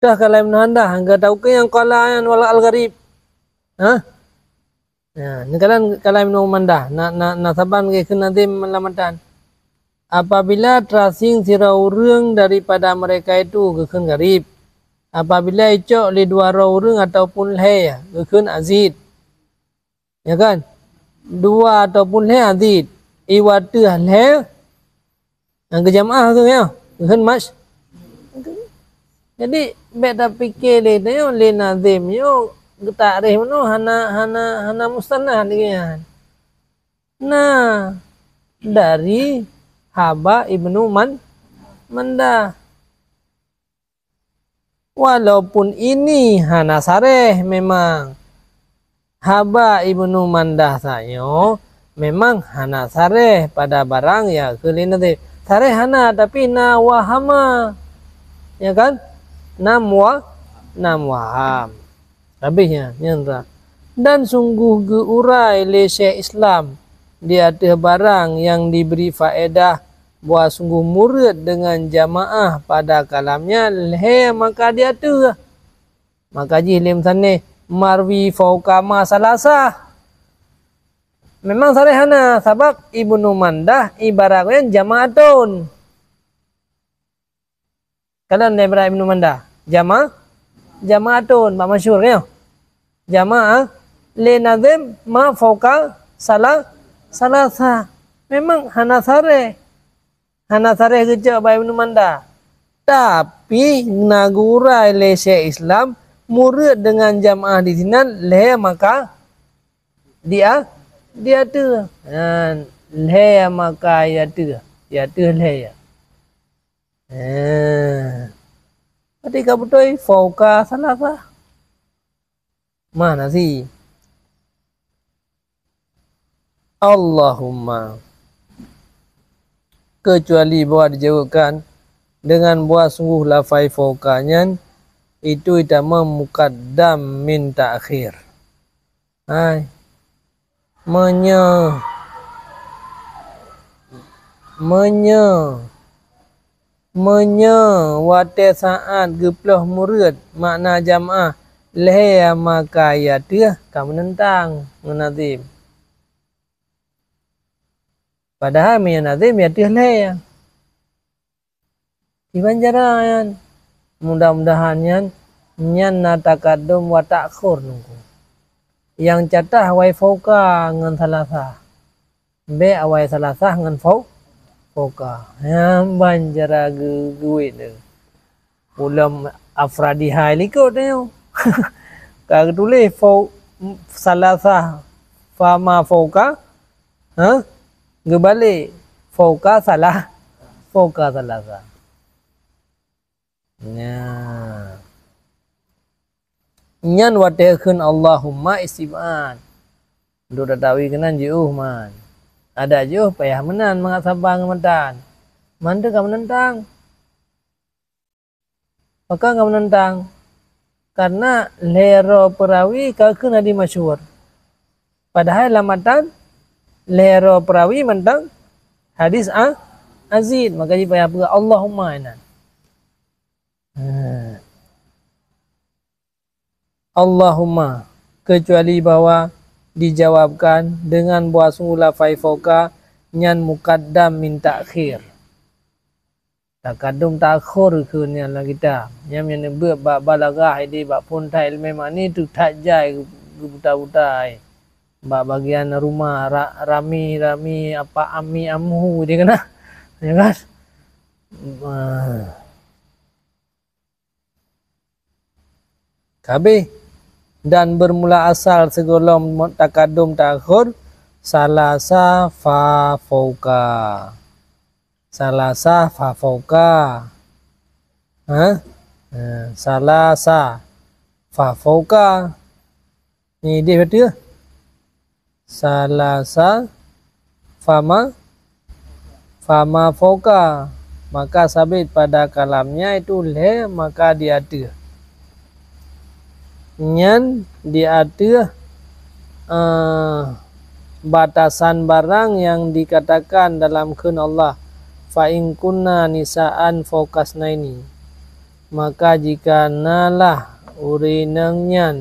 Dah kalam Ibnu Mandah, gata ukeue nyang qala nyan wal al-gharib. Hah? Nah, neukalon kalam Ibnu Mandah, na, na, na saban geukheun nazim lam matan. Apabila terasing sidroe ureuëng daripada mereka itu, geukheun gharib. Apabila icok lé dua droe ureuëng ataupun lhée, geukheun azid. Ya kan? Dua ataupun lhée azid. Iwa teuh lhée, nyang geujamaah tu ya, geukheun mas. Jadi, bék tapike lé tanyoe, lé nazim nyoe geutakrif meunoe hana, hana, hana mustanad lagée nyan. Nah, dari haba Ibnu Man-, Mandah. Walaupun ini hana sareh memang. Haba Ibnu Mandah sanyoe memang hana sareh pada barang nyang keu lé nazim. Sareh hana, tapi na wahama. Ya kan? Nam wa-, nam waham. Habis nyan, nyan ra. Dan sungguh geuurai lé Syekh Islam di ateueh barang nyang dibri faedah bahwa sungguh murid dengan jamaah pada kalamnya lhée maka di ateueh. Maka jih lé meusanéh marwi fauqa ma salasah. Memang sareh hana, sabab Ibnu Mandah ibarat nyan jamaatun. Kalon ibarat Ibnu Mandah, jama-, jamaatun, bak masyhur nyoe. Jamaah lé nazim ma fauqa sala-, salasah. Memang hana sareh. Hana sareh geucok bak Ibnu Mandah. Tapi na geuurai lé Syekh Islam, murid dengan jamaah di sinan lhée maka di a-, di ateueh. Ha, lhée maka di ateueh. Di ateueh lhée. Ha. Berarti ka beutôi fauqa salasah. Mana sih? Allahumma. Kecuali bahwa dijawabkan dengan bahwa sungguh lafai fauqa nyan itu itamong muqaddam min ta'khir. Hai. Meunyoe, meunyoe, meunyoe watée saát geuploh murid makna jamaah lhée maka di ateueh ka meuneuntang ngon nazim. Padahai meunyoe nazim di ateueh lhée. Kiban cara nyan. Mudah-mudahan nyan, nyan na takadum wa takhur nungku. Nyang catah awai fauqa ngon salasah. Bék awai salasah ngon fau-, fauqa. Nyan ban cara geu-, geuwét tu. Ulôn afradi hai likot nyoe. Ka geutuléh fau-, salasah fama fauqa, Ha? Geubalek. Fauqa salah. Fauqa salasah. Nya. Nyan watée kheun Allahumma istif'al. Duek tatawi keunan jiôh man. Adak jiôh payah meunan mangat saba ngon matan. Mandum ka meuneuntang. Pakon ka meuneuntang? Karena lhée droe peurawi ka kheun hadis masyhur. Padahai lam matan lhée droe peurawi mantong hadis a-, azid. Maka jipayah peugah Allahumma inan. Ha. Allahumma, kecuali bahwa dijawabkan dengan bahwa sungguh lafai fauqa nyan muqaddam min ta'khir. Takadum ta'khur kheun nyan lam kitab. Nyan nyang neubeuet bak balaghah, ideh bak phôn that ileumé ma'ani teuh that jai geubuta-buta, eh. Bak bagian rumah, ra-, rami, rami, apa, ami, amhu, ideh keunan. Ya kan? Ah. Ka habéh. Dan bermula asal sigohlom takadum ta'khur, salasa fa fauqa. Salasa fa fauqa. Ha? Ha, salasa fa fauqa. Ni ideh beutôi. Salasa fama, fama fauqa. Maka sabit pada kalamnya itu lhée maka di ateueh. Nyan di ateueh, eh, batasan barang nyang dikatakan dalam kheun Allah, "Fa in kunna nisaan fauqa tsnaini." Maka jika na lah ureuëng inong nyan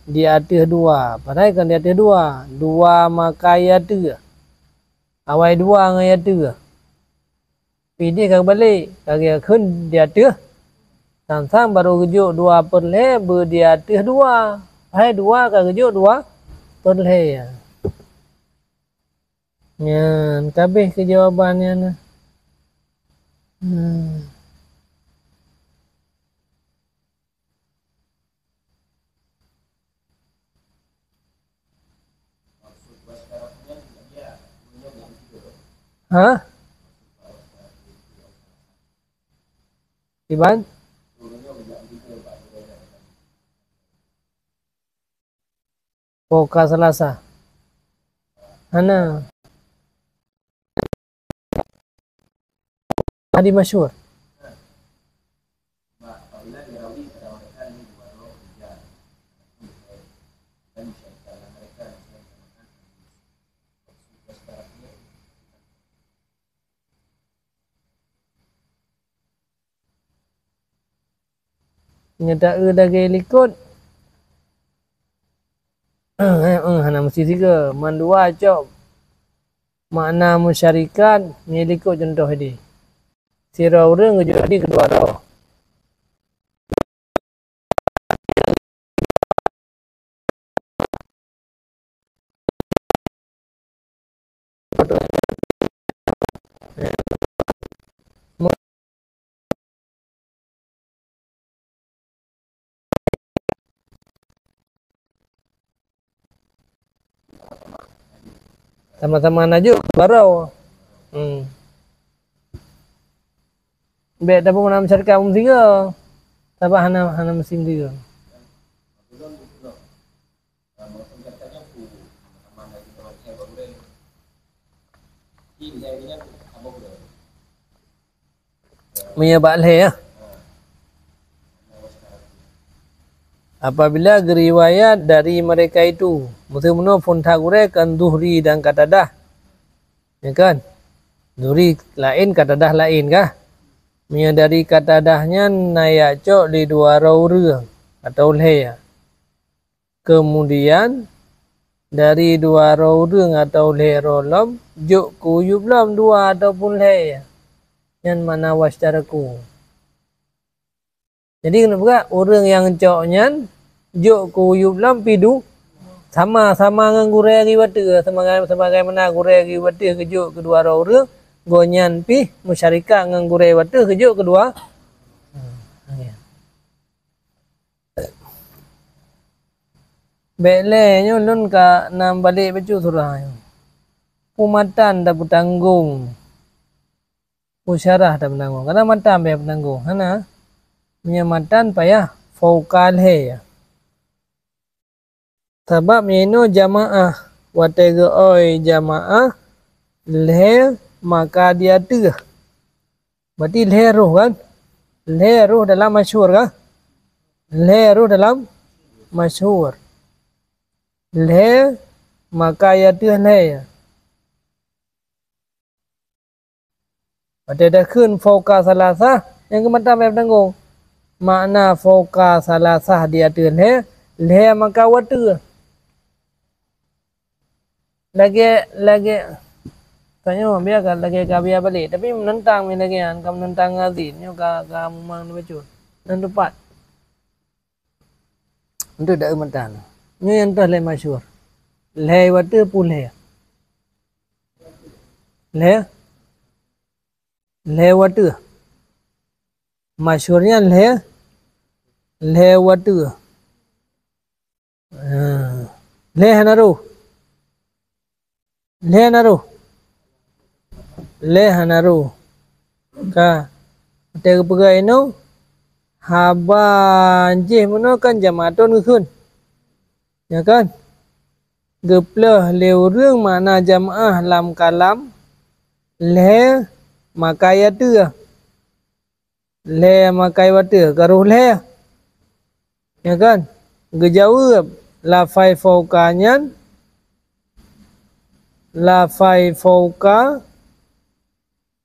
di ateueh dua, padahai kon di ateueh dua, dua maka i ateueh. Awai dua ngon i ateueh. Pih ideh ka geubalek, ka geukheun di ateueh. Sang-sang barô geujok dua peureulhée beu di ateueh dua. Hai dua ka geujok dua peureulhée. Nyan ka abéh keu jawaban nyan. Hmm. Hah? Iban? Fauqa salasah. Hana. Hadi masyhur. Nyata eu lagée likot. Hana meusti sigoe. Mandua cok makna musyarikat, nyoe likot cuntoh ideh. Sidroe ureuëng geujok di keudua droe. Sama-sama na jok baroe. Hmm. Bék tapeubuet meusyarikat meusigoe. Sabab hana, hana meusigoe. Meunyoe bak lhée, ya. Apabila geuriwayat dari mereka itu, meuteumeunoe phon that gurée kan Zuhri dan Qatadah. Ya kan? Zuhri laén, Qatadah laén kah? Meunyoe dari Qatadah nyan na jak cok lé dua droe ureuëng atau lhée. Keumudian, dari dua droe ureuëng atau lhée droe lom, jok keu uyueb lom dua ataupun lhée. Nyan makna wasytaraku. Jadi, keuneuk peugah, ureuëng nyang cok nyan jok keu uyueb lom pih du-, sama-sama ngon gurée geuh watée, sebagai, sebagaimana gurée geuh watée geujok keu dua droe ureuëng, gobnyan pih musyarikat ngon gurée watée geujok keu dua. Bék lé nyoe lôn ka na balek bacut surah nyoe. Peue matan tapeutanggong. Peue syarah tapeutanggong. Kadang matan payah peutanggong. Hana. Meunyoe matan payah fauqa lhée. Sabab meunyoe jamaah, watée geuôi jamaah, lhée maka di ateueh. Berarti lhée roh kan? Lhée roh dalam masyhur kan? Lhée roh dalam masyhur. Lhée maka i ateueh lhée. Watée takheun fauqa salasah, nyang keu matan payah peutanggong. Makna fauqa salasah di ateueh lhée, lhée maka watée. Lagée, lagée, tanyoe biasa lagée ka biasa balek, tapi meunentang mi lagée nyan, ka meunentang ngon hadis, nyoe ka, ka mumang neubacut. Nyan teupat. Untuk dak meutan. Nyoe nyang toh lhée masyhur. Lhée watée peue lhée? Lhée? Lhée watée. Masyhurnya lhée, lhée watée. Ah, lhée hana roh. Lhée hana roh. Lhée hana roh. Ka. Watée geupeugah inoe, haba jih meunoe kan jamaatun geukheun. Ya kan? Geupleuh lé ureuëng makna jamaah lam kalam, lhée maka i ateueh. Lhée maka i watée, ka roh lhée. Ya kan? Geujaweueb, lafai fauqa nyan, lafai fauqa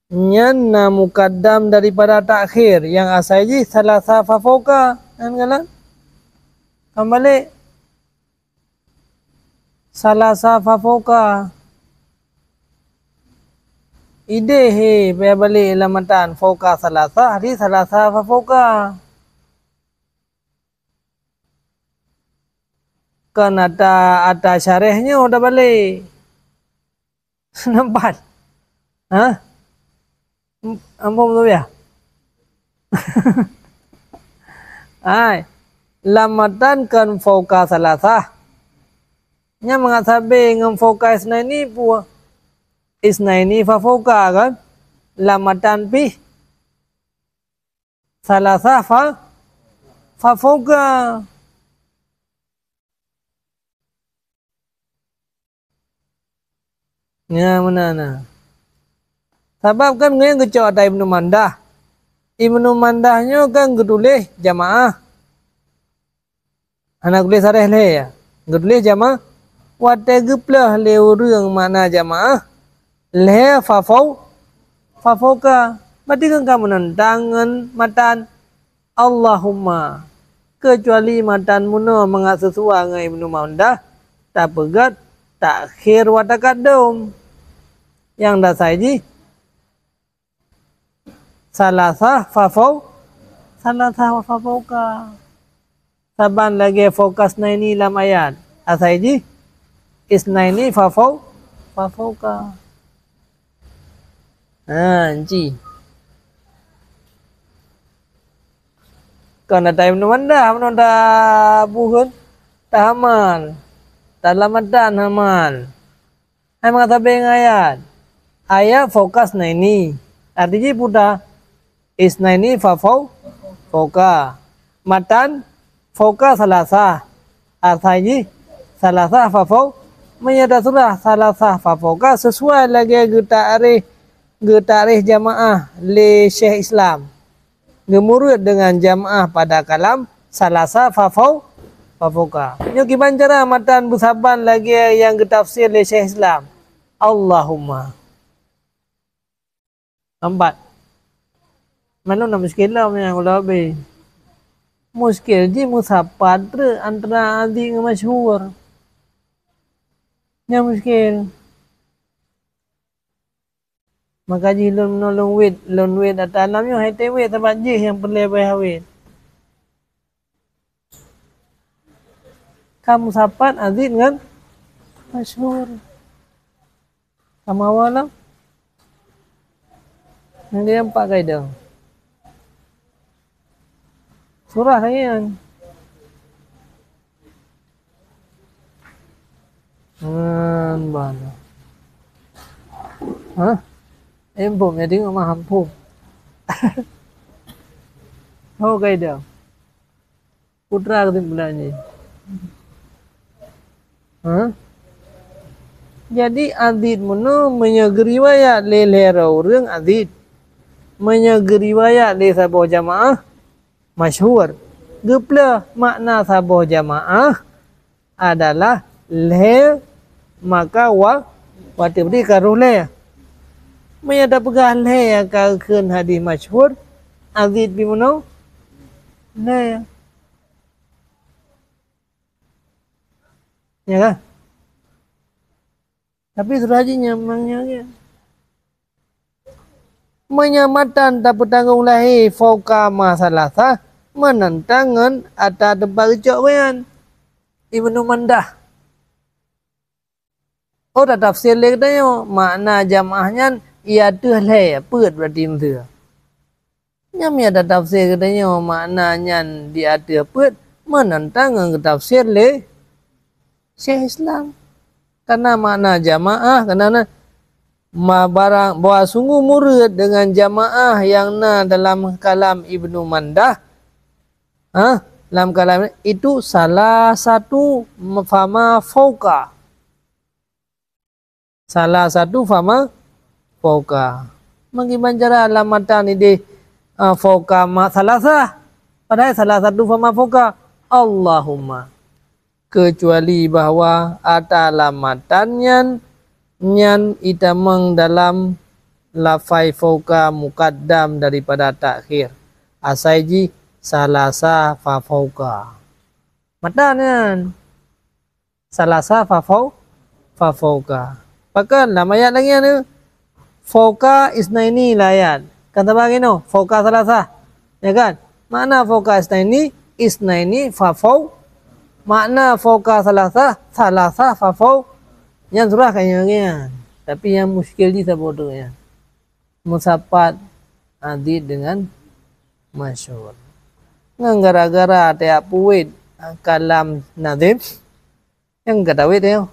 Nyan na mukaddam daripada takhir, nyang asai jih salasa fa fauqa. Kan galak? Kan balik. Salasa fa fauqa. Idéh he, payah balik lam matan fauqa salasa, di salasa fa fauqa. Kan ata, ata syarah nyoe dah balik. Nampak? Ha? Ampôn beutôi ya? Hai, lam matan kan fauqa salasah. Nyan mangat sabe ngon fauqa isnaini pue. Isnaini fa fauqa kan? Lam matan pih salasah fa, fa fauqa. Nya meunan na. Sabab kan ngon geucok ata Ibnu Mandah. Ibnu Mandah nyoe kan geutuléh jamaah. Hana geutuléh sareh lhée ya. Geutuléh jamaah. Watée geupleuh lé ureuëng makna jamaah, lhée fa fau, fa fauqa. Berarti kan ka meunentang ngon matan. Allahumma, keucuali matan meunoe mangat seusua ngon Ibnu Mandah, tapeugét takhir wa taqaddum. Nyang dasai jih salasah fa fau, salasah fa fauqa. Saban lagée fauqa isnaini lam ayat, asai jih isnaini fa fau, fa fauqa. Ha, enci. Kon ata Ibnu Mandah, meunoe tabuhon, tahamal, talamatan hamal. Hai mangat sabe ngon ayat. Ayat fauqa isnaini. Arti jih peue ta? Isnaini fa fau, fauqa. Matan fauqa salasah. Asai jih salasah fa fau. Meunyoe tasurah salasah fa fauqa sesuai lagée geutakrif, geutakrif jamaah lé Syekh Islam. Geumuruet deungon jamaah pada kalam salasah fa fau, fa fauqa. Nyoe kiban cara matan beusaban lagée nyang geutafsir lé Syekh Islam. Allahumma. Empat. Maklum na muskil lom nyang ulôn abéh. Muskil jih meusapat treuk antara aziz ngon masyhur. Nyan muskil. Maka jih lôn meunoe lôn wét, lôn wét ata lam nyoe hai teuwét sabab jih nyang peureulée beuhawét. Ka meusapat aziz ngon masyhur. Ka meuawa lom? Nyang di empat kaidah. Surah lagée nyan. Nyan bana. Hah? Em, bom ya tengok maham pom. Ho kaidah. Putra keusimpulan jih. Ha? Jadi aziz meunoe meunyoe geuriwayat lé lhée droe ureuëng aziz. Meunyoe geuriwayat lé saboh jamaah masyhur. Geupleuh makna saboh jamaah adalah lhée maka wa, watée bri ka roh lhée. Meunyoe tapeugah lhée nyang ka kheun hadis masyhur, aziz pih meunoe lhée. Ya kan? Tapi surah jih nyamang nyan. Meunyoe matan tapeutanggong lahé fauqa ma salasah meunentang ngon ata teumpat geucok nyan. Ibnu Mandah. Oh, tatafsir lé geutanyoe, makna jamaah nyan i ateueh lhée peuet berarti meuseu. Nyan meunyoe tatafsir geutanyoe makna nyan di ateueh peuet meunentang ngon geutafsir lé Syekh Islam. Karena makna jamaah, karena na ma barang bahwa sungguh murid dengan jamaah yang na dalam kalam Ibnu Mandah, ha, dalam kalam itu salasatu fama fauqa. Salasatu fama fauqa. Meukiban cara lam matan idéh, ah, fauqa ma salasah. Padahai salasatu fama fauqa. Allahumma. Keucuali bahwa ata lam matan nyan, nyan itamong dalam lafai fauka mukaddam daripada takhir. Asai jih salasa fa fauka. Mata nyan. Salasa fa fau-, fa fauka. Pakon lam ayat lagée nyan, fauka isnaini lam ayat. Kan saban keunoe, fauka salasa. Ya kan? Makna fauka isnaini, isnaini fa fau-, makna fauka salasa, salasa fa fau-, nyan surah ka nyan. Tapi nyang muskil jih saboh teuk nyan. Meusapat Azid dengan Masyhur. Ngon gara-gara tajak peuet kalam nazim, nyang ka tawet nyoe.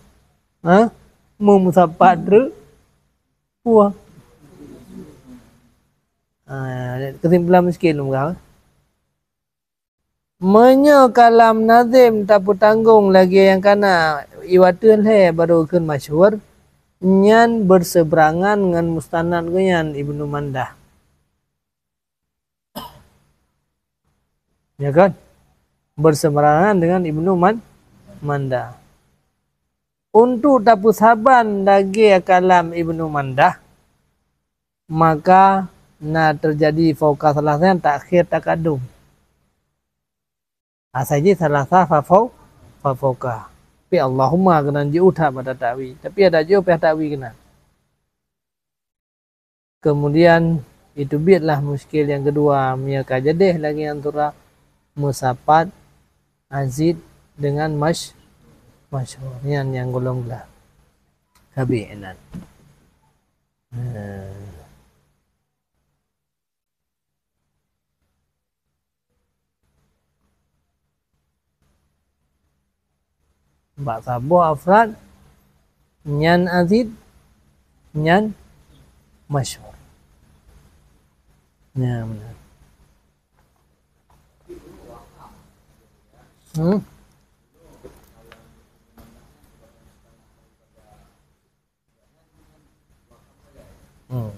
Ha? Meu-, meusapat treuk. Puah. Ha, keusimpulan muskil lom kah? Meunyoe kalam nazim tapeutanggong lagée nyang kana, iwateuh lhée barô kheun masyhur, nyan bersebrangan ngon mustanad geuh nyan Ibnu Mandah. Ya kan? Bersebrangan dengan Ibnu Man-, Mandah. Untuk tapeusaban lagée kalam Ibnu Mandah, maka na teujadi fauka salasa nyan takhir takadum. Asai jih salasa fa fau-, fa fauka. Tapi Allahumma keunan jiôh that bak tatakwi. Tapi adak jiôh pih tatakwi keunan. Kemudian, itu biet lah muskil nyang keudua, meunyoe ka jadeh lagée nyan surah, meusapat Azid dengan Mash-, Masyhur. Nyan nyang golom glah. Ka biet inan. Nah. Bak saboh afrad, nyan Azid, nyan Masyhur. Nyan meunan. Hmm. Hmm.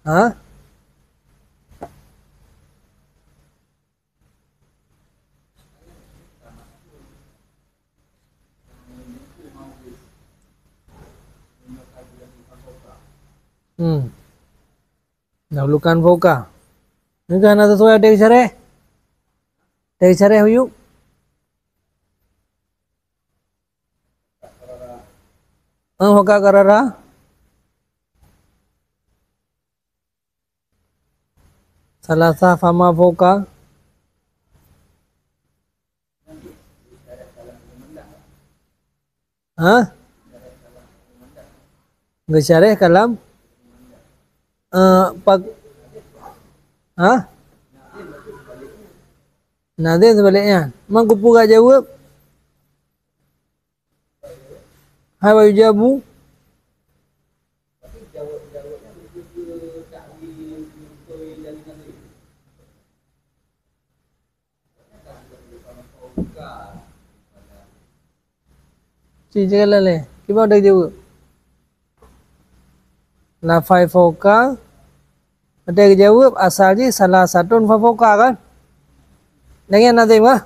Ha? Hmm. Dahulukan fauka. Nyoe ka hana sesuai watée geusyarah? Watée geusyarah, Uyuek? Hah, fauka qarara? Salasa fama fauka? Hah? Geusyarah kalam, eh, pak-, hah? Nazim seubaliknya. Man kupeugah jaweueb? Hai wa yujabu. Ci, ci, lalé. Kiban watée geujaweueb? Lafai fauka. Watée geujaweueb, asal jih salasatun fa fauka, kan? Deungon nazim kah?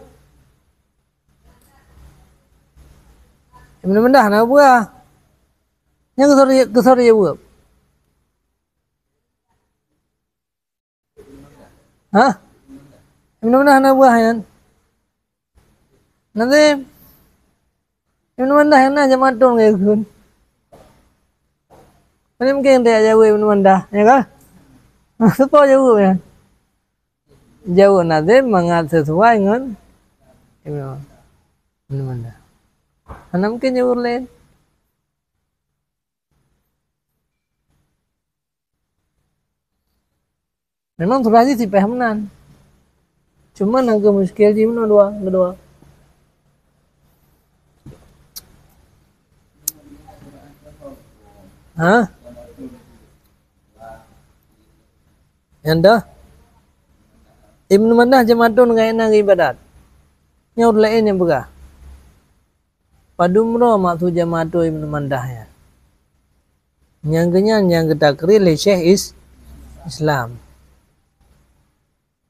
Ibnu Mandah na peugah. Nyang geusori, geusori jaweueb. Hah? Ibnu Mandah na peugah nyan? Nazim. Ibnu Mandah nyang na jamatun ngon geukheun. Mana mungkin tajak jaweueb Ibnu Mandah, ya kah? Soe po jaweueb nyan? Jaweueb nazim mangat sesuai ngon Ibnu, Ibnu Mandah. Hana mungkin jaweueb laén. Memang surah jih sipéh meunan. Cuma nyang keu muskil jih meunoe dua, keudua. Hah? Nyan dah. Ibnu Mandah jamatun ngon inan ibadat. Nyoe ureuëng laén nyang peugah. Padum droe maksud jamatun Ibnu Mandah nyan. Nyang geuhnyan nyang geutakrir lé Syekh Is-, Islam.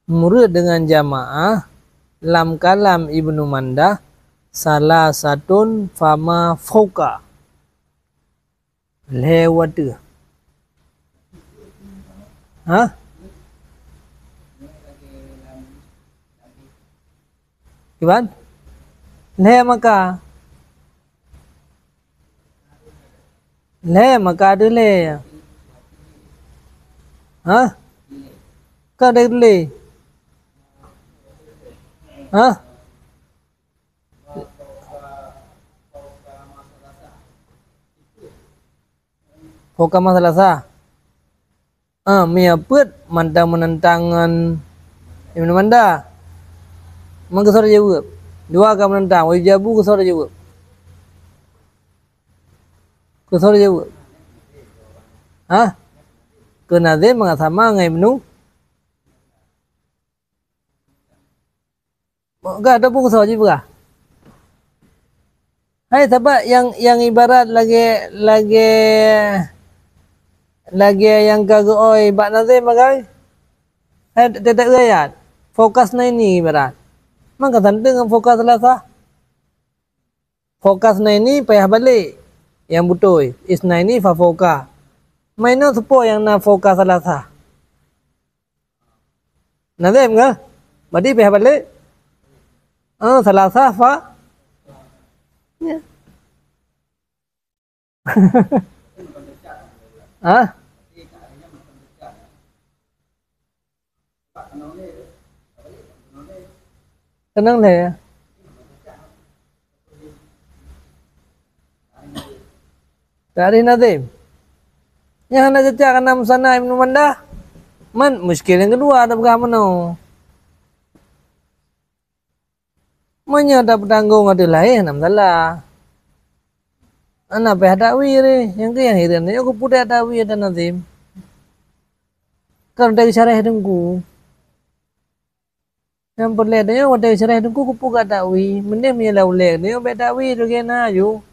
Murid dengan jamaah lam kalam Ibnu Mandah Salasatun fama fauqa. Lhée u ateueh. Hah? Kiban? Lhée maka. Lhée maka ateueh lhée. Hah? Ka deuh lé. Hah? Fauqa ma salasah. Ah, meunyoe peuet mantong meunentang ngon Ibnu Manda. Man keusoe jaweueb? Dua ka meunentang, wajib jabu keusoe jaweueb. Keusoe jaweueb. Hah? Keu Nazim mangat sama ngon Ibnu Ka, ataupun keusoe jipeugah. Hai, sabab nyang, nyang ibarat lagée, lagée, lagée nyang ka geuôi bak Nazim bagai. Hai, teutap ayat. Fauqa snaini ibarat. Maka santeueng ngon fauqa salasah. Fauqa snaini payah balek. Nyang beutôi. Isnaini fa fauqa. Mainoe seupôt nyang na fauqa salasah. Nazim ke? Berarti payah balek. Ah, salasah fa. Ya. Ah? Tenang deh ya. Takrif Nazim. Nyang hana cocok kana musannaf Ibnu Manda. Man, muskil nyang keudua tapeugah meunoe. Meunyoe tapeutanggong ateueh lahé hana masalah. Hana payah takwil deh. Nyang keu nyang hireuen nyoe keupeue takwil dan Nazim. Kan watée geusyarah teungku. Nyang peureulée tanyoe watée geusyarah teungku keupeue ka takwil. Mending meunyoe lam ulée tanyoe bék takwil lagée na aju.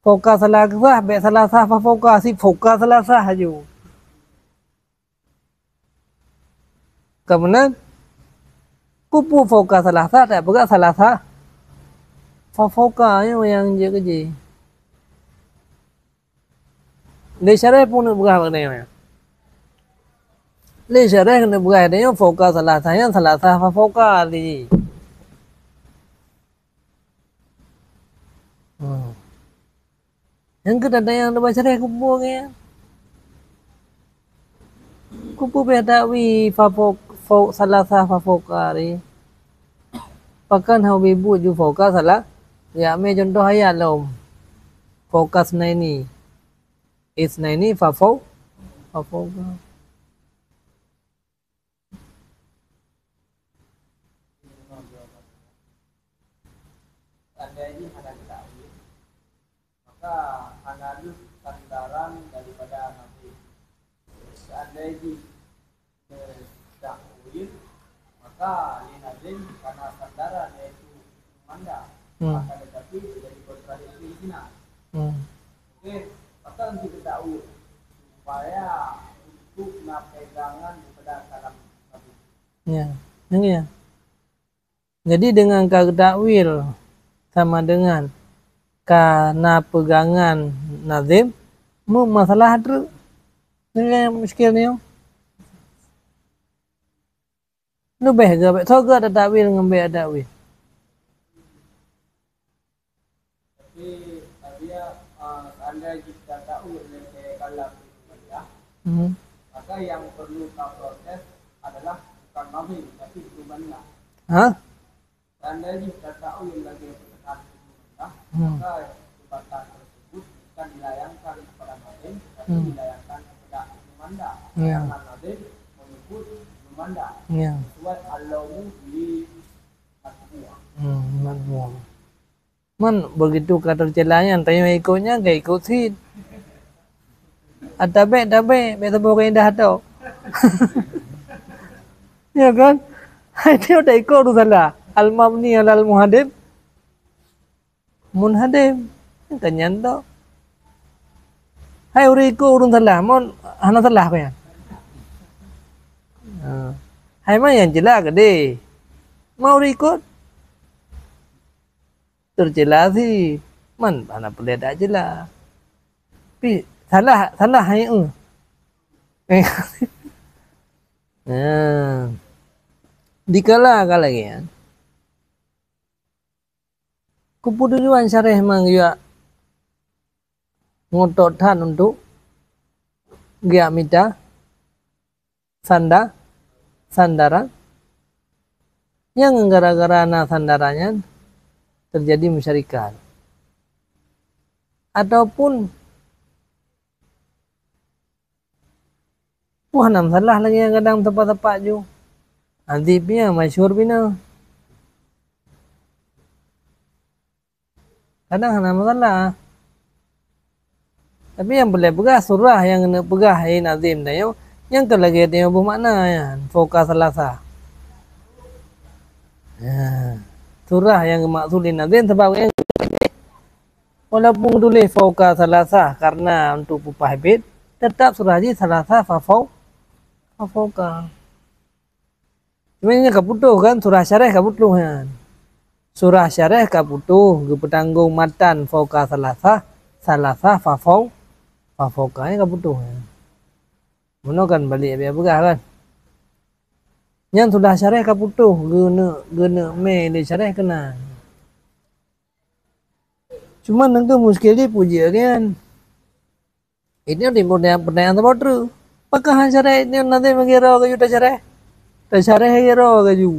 Fauqa salasah, bék salasah fa fauqa, si fauqa salasah aju. Ka meunan, keupeue fauqa salasah, tapeugah salasah fa fauqa, nyoe nyang jeuet keu jih. Lé syarah pun neupeugah bak tanyoe. Lé syarah neupeugah tanyoe fauqa salasah, nyan salasah fa fauqa lé jih. Hmm. Nyang keu tanda nyang teubaca deh keupeue nyan. Keupeue payah takwil fa fauq, fauq salasah fa fauqa ri. Pakon hana ubé buet ju fauqa salah. Ya, mé contoh ayat lom. Fauqa snaini. Isnaini fa fauq, fa fauqa. Seandai jih hana geutakwil, maka hana lheueh sandaran daripada Nazim. Seandai jih geutakwil, maka lé Nazim kana sandaran, yaitu Manda. Hmm. Akan tetapi, jadi kontradiksi di sini. Hmm. Okey, pasal untuk geutakwil, supaya untuk na pegangan daripada kalam Nazim. Ya, nyan ya. Jadi dengan ka geutakwil sama dengan ka na peugangan Nazim, meumasalah treuk. Nyan muskil nyoe. Leubeh geuh bék soe geuh tatakwil ngon bék tatakwil. Tapi, tapi ya, ah, seandai jih tatakwil lé kalam Ibnu Manda, hmm, maka yang perlu kaprotes adalah bukan Nazim, tapi Ibnu Manda. Hah? Seandai jih tatakwil lagée peukataan Ibnu Manda, hmm, maka jabatan tersebut bukan dilayangkan kepada Nazim, tapi, hmm, dilayangkan kepada Ibnu Manda. Ya. Karena Nazim menyebut Ibnu Manda. Ya. Sesuai al-laumu li matbu'. Hmm, matbu'. Man, begitu ka teucela nyan, tanyoe ikot nyan, ka ikot cit. Ata bék, tabék, bék saboh keuindah tok. Ya kan? Hai, tanyoe taikot ureuëng salah. Al-mabni alal muhaddim, munhaddim. Kan nyan tok. Hai, ureuëng ikot ureuëng salah, mon hana salah keu nyan. Ha. Hai, ma nyang jeulaih keudeh. Ma ureuëng ikot. Tercela sih. Man, hana peureulèe dak cela. Tapi salah, salah hai, eh. Nah. Dikala ka lagèe nyan, keupeue tujuan syarah mangat ngotot that untuk geujak mita sanda-, sandaran, nyang gara-gara na sandaran nyan teujadi musyarikat. Ataupun, wah, na masalah lagèe nyang kadang teumpat-teumpat ju. Adib nyan masyhur bina. Kadang hana masalah. Tapi nyang peureulèe peugah surah nyang keuneuk peugah lé nazim tanyoe, nyang ka lagèe tanyoe boh makna nyan, fauqa salasah. Nah, surah nyang geumaksud lé nazim sabab nyang, walaupun geutuléh fauqa salasah karena untuk peupah bait, teutap surah jih salasah fa fau-, fa fauqa. Cuma nyan ka putôh kan, surah syarah ka putôh nyan. Surah syarah ka putôh, geupeutanggong matan fauqa salasah, salasah fa fau-, fa fauqa, nyan ka putôh nyan. Meunoe kan balik biasa peugah kan. Nyan surah syarah ka putôh, geuneuk, geuneuk mè lé syarah keunan. Cuma nyang keu muskil jih peue jeuet nyan. Ini timbul pertanyaan, pertanyaan saboh treuk. Pakon han syarah ini nanti meugira keu ju tasyarah? Tasyarah gira keu ju.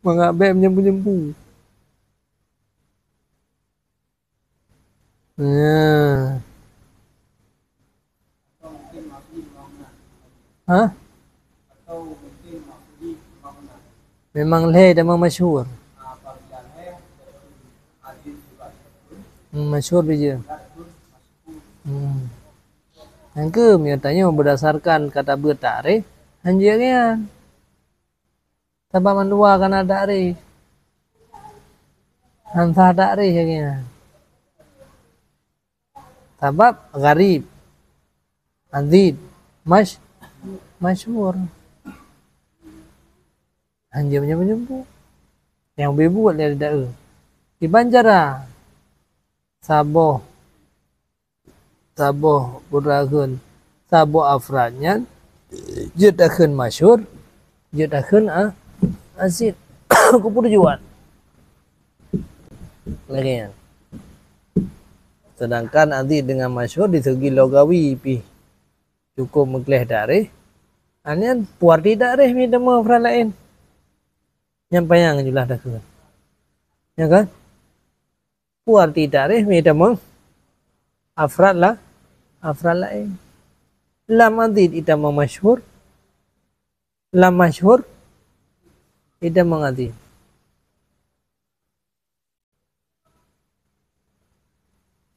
Mangat bèk menyampu-nyampu. Nah. Hah? Memang lhèe teuma masyhur. Hmm, masyhur bijeu. Hmm. Nyang keu meunyoe tanyoe berdasarkan kata beuet takrif, han jeuet nyan. Sabab mandua kana takrif. Han sah takrif nyan. Sabab gharib, aziz, mash-, masyhur. Han jeuet meunyoe-meunyoe. Nyang beubuet lé dae. Kiban cara saboh, saboh peue takheun, saboh afrad nyan jeuet takheun masyhur, jeuet takheun a-, aziz. Keupeue tujuan? Lagèe nyan. Sedangkan aziz dengan masyhur di segi logawi pih cukup meugleh takrif. Nyan peue arti takrif mita meuafrad laén. Nyan panyang jumlah takheun. Ya kan? Peue arti takrif mita meuafrad la-, afrad laén. Lam aziz ita meumasyhur, lam masyhur ita meuaziz.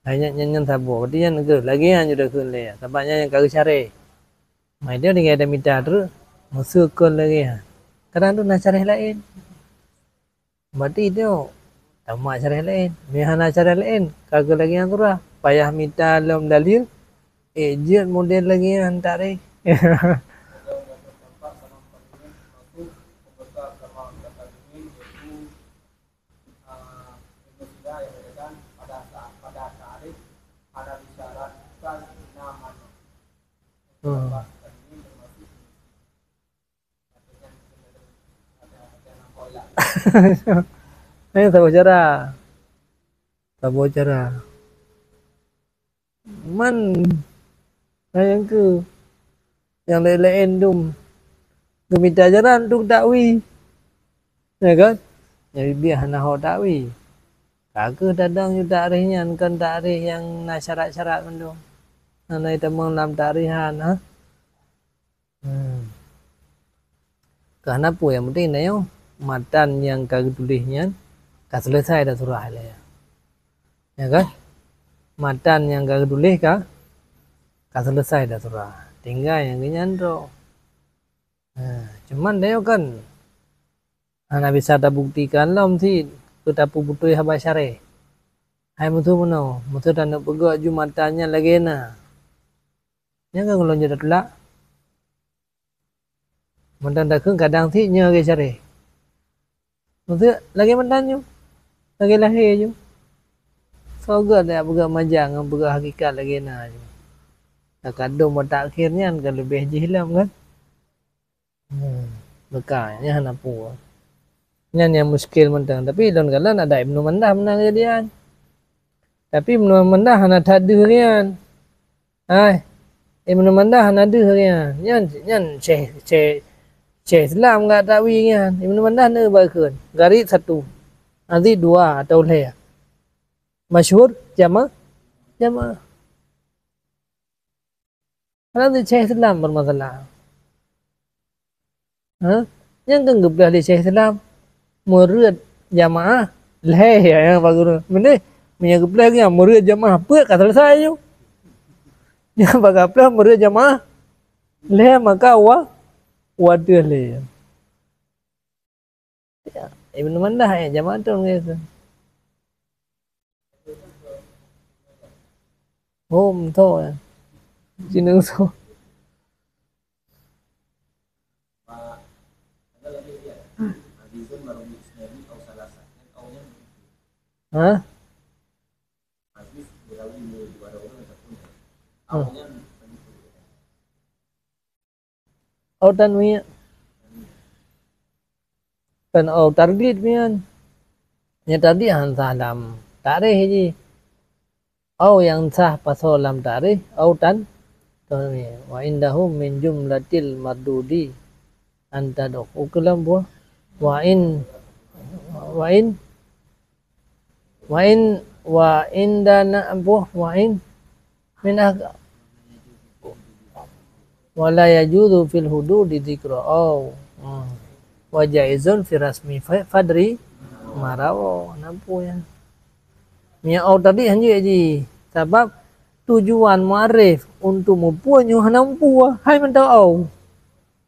Hai nyan, nyan, nyan saboh. Berarti nyan keuh lagèe nyan ju takheun lé. Sabab nyan nyang ka geusyarah. Mai dia tinggai dah mita treuk, meuseu kon lagèe nyan. Kadang tu na syarah laén. Berarti tu tamat syarah laén. Meuhana syarah laén, ka keuh lagèe nyan surah. Payah mita lom dalil, eh, jeuet model lagèe nyan takrif. Hmm. Nyan saboh cara. Saboh cara. Man, hai nyang keu, nyang laén-laén dum geumita jalan untuk takwil. Ya kan? Nyang bibiah hana hok takwil. Ka keuh tadong ju takrif nyan kon takrif nyang na syarat-syarat mandum. Hana itamong lam takrif han, ha? Hmm. Keu hana peue, nyang penting tanyoe matan nyang ka geutuléh nyan ka seuleusai dah surah ilèe. Ya kan? Matan nyang ka geutuléh ka, ka seuleusai dah surah. Tinggai nyang geuh nyan droe. Ha, cuman tanyoe kan hana bisa tabuktikan lom cit keu tapeubutôi haba syarah. Hai meuseu meunoe, meuseu taneuk peugah ju matan nyan lagèe na. Nyan kan ulôn jeuet tatulak. Mantong takheun kadang cit nyoe lagèe syarah. Meuseu lagèe matan nyoe. Lagèe lahé ju. Soe gèt jak peugah majaz ngon peugah hakikat lagèe na ju. Takadum bak takhir nyan ka leubeh jih lom kan? Hmm, meuka nyan hana peue. Nyan nyang muskil mantong. Tapi lôn kalon adak Ibnu Mandah meunan keujadian. Tapi Ibnu Mandah hana that deuh rian. Hai, Ibnu Mandah hana deuh rian. Nyan, nyan Syekh, Syekh, Syekh Islam gak takwi nyan. Ibnu Mandah na baikheun. Garit satu. Azid dua atau lhèe. Masyhur jama-, jamaah. Hana Syekh Islam bermasalah. Ha? Nyang kan geupeugah lé Syekh Islam, murid jamaah lhèe nyang bak guru. Mendeh, meunyoe geupeugah lé murid jamaah peuet ka selesai ju. Nyang bak geupeugah murid jamaah lhèe maka wa, wa deuh lé. Ya, Ibnu Mandah ya jamaah tu gitu. Hom to ya. Sini so. Ha? Ha. Au tanwi'. Kan au tardid nyan. Nyang tardid han sah lam tarikh jih. Au nyang sah pasoe lam tarikh, au tan-, tanwi'. Wa indahum min jumlatil mardudi an tadkhul. Ukeue lam buah. Wa in, wa in, wa in, wa indana buah, wa in min ah-, wa la yajuzu fil hududi dzikru. Oh. Hmm. Wa jaizun fi rasmi fa-, fadri marawa. Nampu ya. Nya au tadi hanjeuet jih. Sabab tujuan muarif untuk mupeue nyoe hana mupeue. Hai mantong au.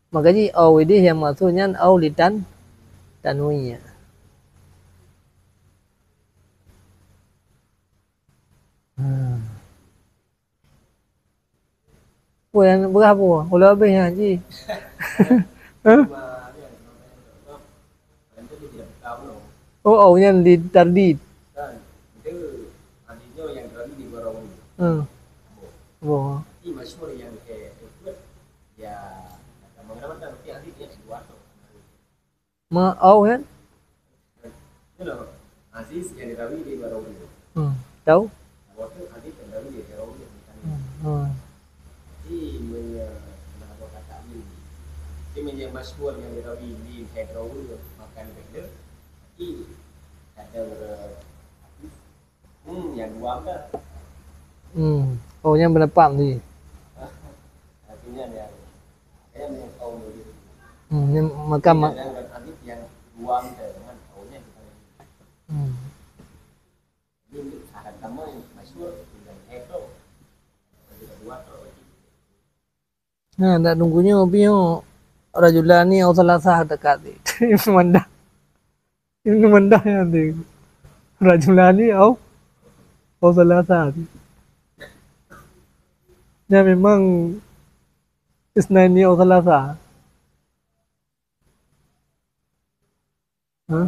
Maka jih au ideh nyang maksud nyan au litan tanwi'. Hmm. Peue nyang beurah peue? Ulôn habéh nyan jih. Hah? Oh, au nyan di tardid. Hmm. Boh. Ma au kan? Hmm. Tau? Hmm. Hmm. Hmm, oh, nyan beuneupham tadi. Hmm, nyan makam ma-, hmm. Nah, dak tunggu nyoe pih nyoe. Rajulani au salasah dekat. Mandah. Ibnu Mandah nyan tu. Rajulani au, au salasa tu. Nyan memang isnaini au salasa. Hah?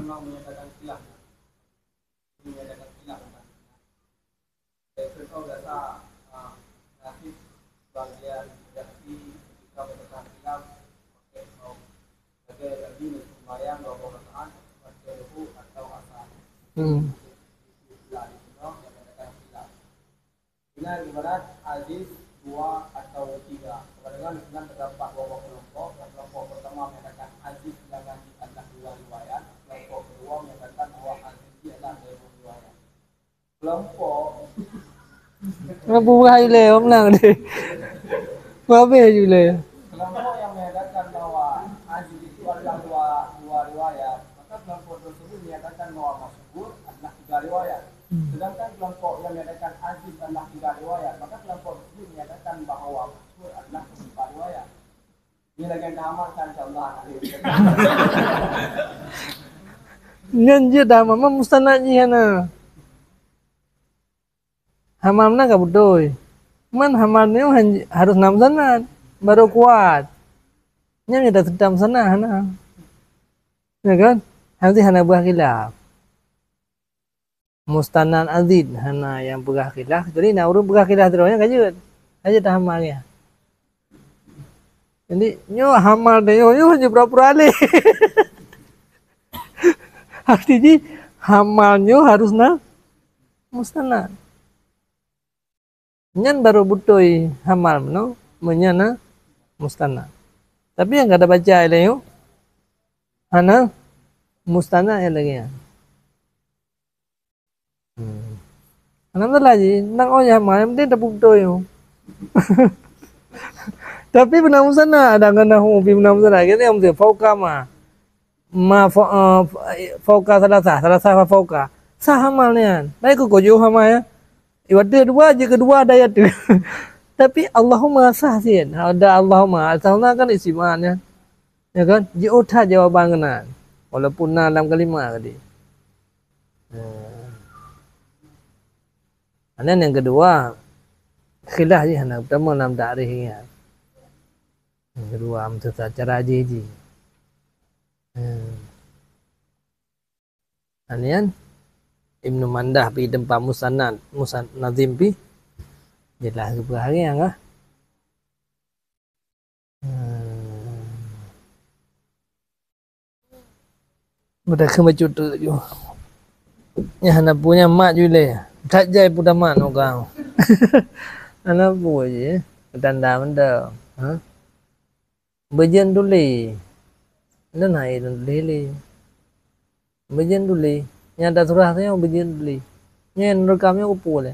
Hmm. Inan ibarat aziz dua atau tiga. Kepada dengan terdapat dua buah kelompok. Yang kelompok pertama menyatakan aziz dengan adalah dua riwayat. Kelompok kedua menyatakan bahwa aziz adalah dua riwayat. Kelompok. Ngeubri hai lé, menang deh. Habéh ju lé. Kelompok yang menyatakan bahwa aziz itu adalah dua, dua riwayat, maka kelompok tersebut menyatakan bahwa masyhur adalah tiga riwayat. Hmm. Sedangkan kelompok yang menyatakan aziz adalah tiga riwayat, maka kelompok tersebut menyatakan bahwa masyhur adalah empat riwayat. Ini lagi yang tamat kan, insyaallah. Nyan jeuet dah, memang mustanad jih hana. Hamal meunan ka beutôi. Man hamal nyoe han-, harôh na meusanad, barô kuat. Nyan nyang taseutang meusanad hana. Ya kan? Hanti hana buah khilaf. mustanad azid, hana nyang peugah khilaf, kecuali na ureuëng peugah khilaf droe nyan ka jeuet. Ka jeuet tahamal nyan. Jadi nyoe hamal tanyoe nyoe hanya pura-pura lé. Arti jih hamal nyoe harus na mustanad. Nyan baru beutôi hamal meunoe meunyan na mustanad. Tapi nyang ka tabaca ilée nyoe hana mustanad nyang lagée nyan. Hmm. Alhamdulillah ji, nang oh ya ma, yang penting tapeubeutôi nyoe. Tapi beuna musanna, ada ngon nahu pi beuna musanna. Kita yang penting fauqa ma. Ma fa, eh, fauqa salasah, salasah fa fauqa. Sah hamal nian. Baik ku kojoh hamal ya. Iwat dua je kedua daya tu. Tapi Allahumma sah sin. Ada Allahumma. Allahumma kan isim an ya. Ya kan? Jiôh that jawaban keunan. Walaupun na lam kalimah tadi. Nah. Anan nyang keudua, khilaf jih hana teuma lam takrif nyan. Nyang keudua, meuseusa cara jih jih. Hmm. Anan Ibnu Mandah pi teumpat musanad, musan-, nazim pi jeulaih geupeugah lagée nyan kah. Hmm. Beutakheun bacut teuk ju. Nyan hana peue nyan mat ju ilée. That jai peue tamat nyoe kang. Hana peue jih, eh. Tanda mantong. Ha? Beujeuen tuli. Lôn hai lôn tuli lé. Beujeuen tuli. Nyang tasurah tanyoe beujeuen tuli. Nyan rekam nyoe kupeue lé.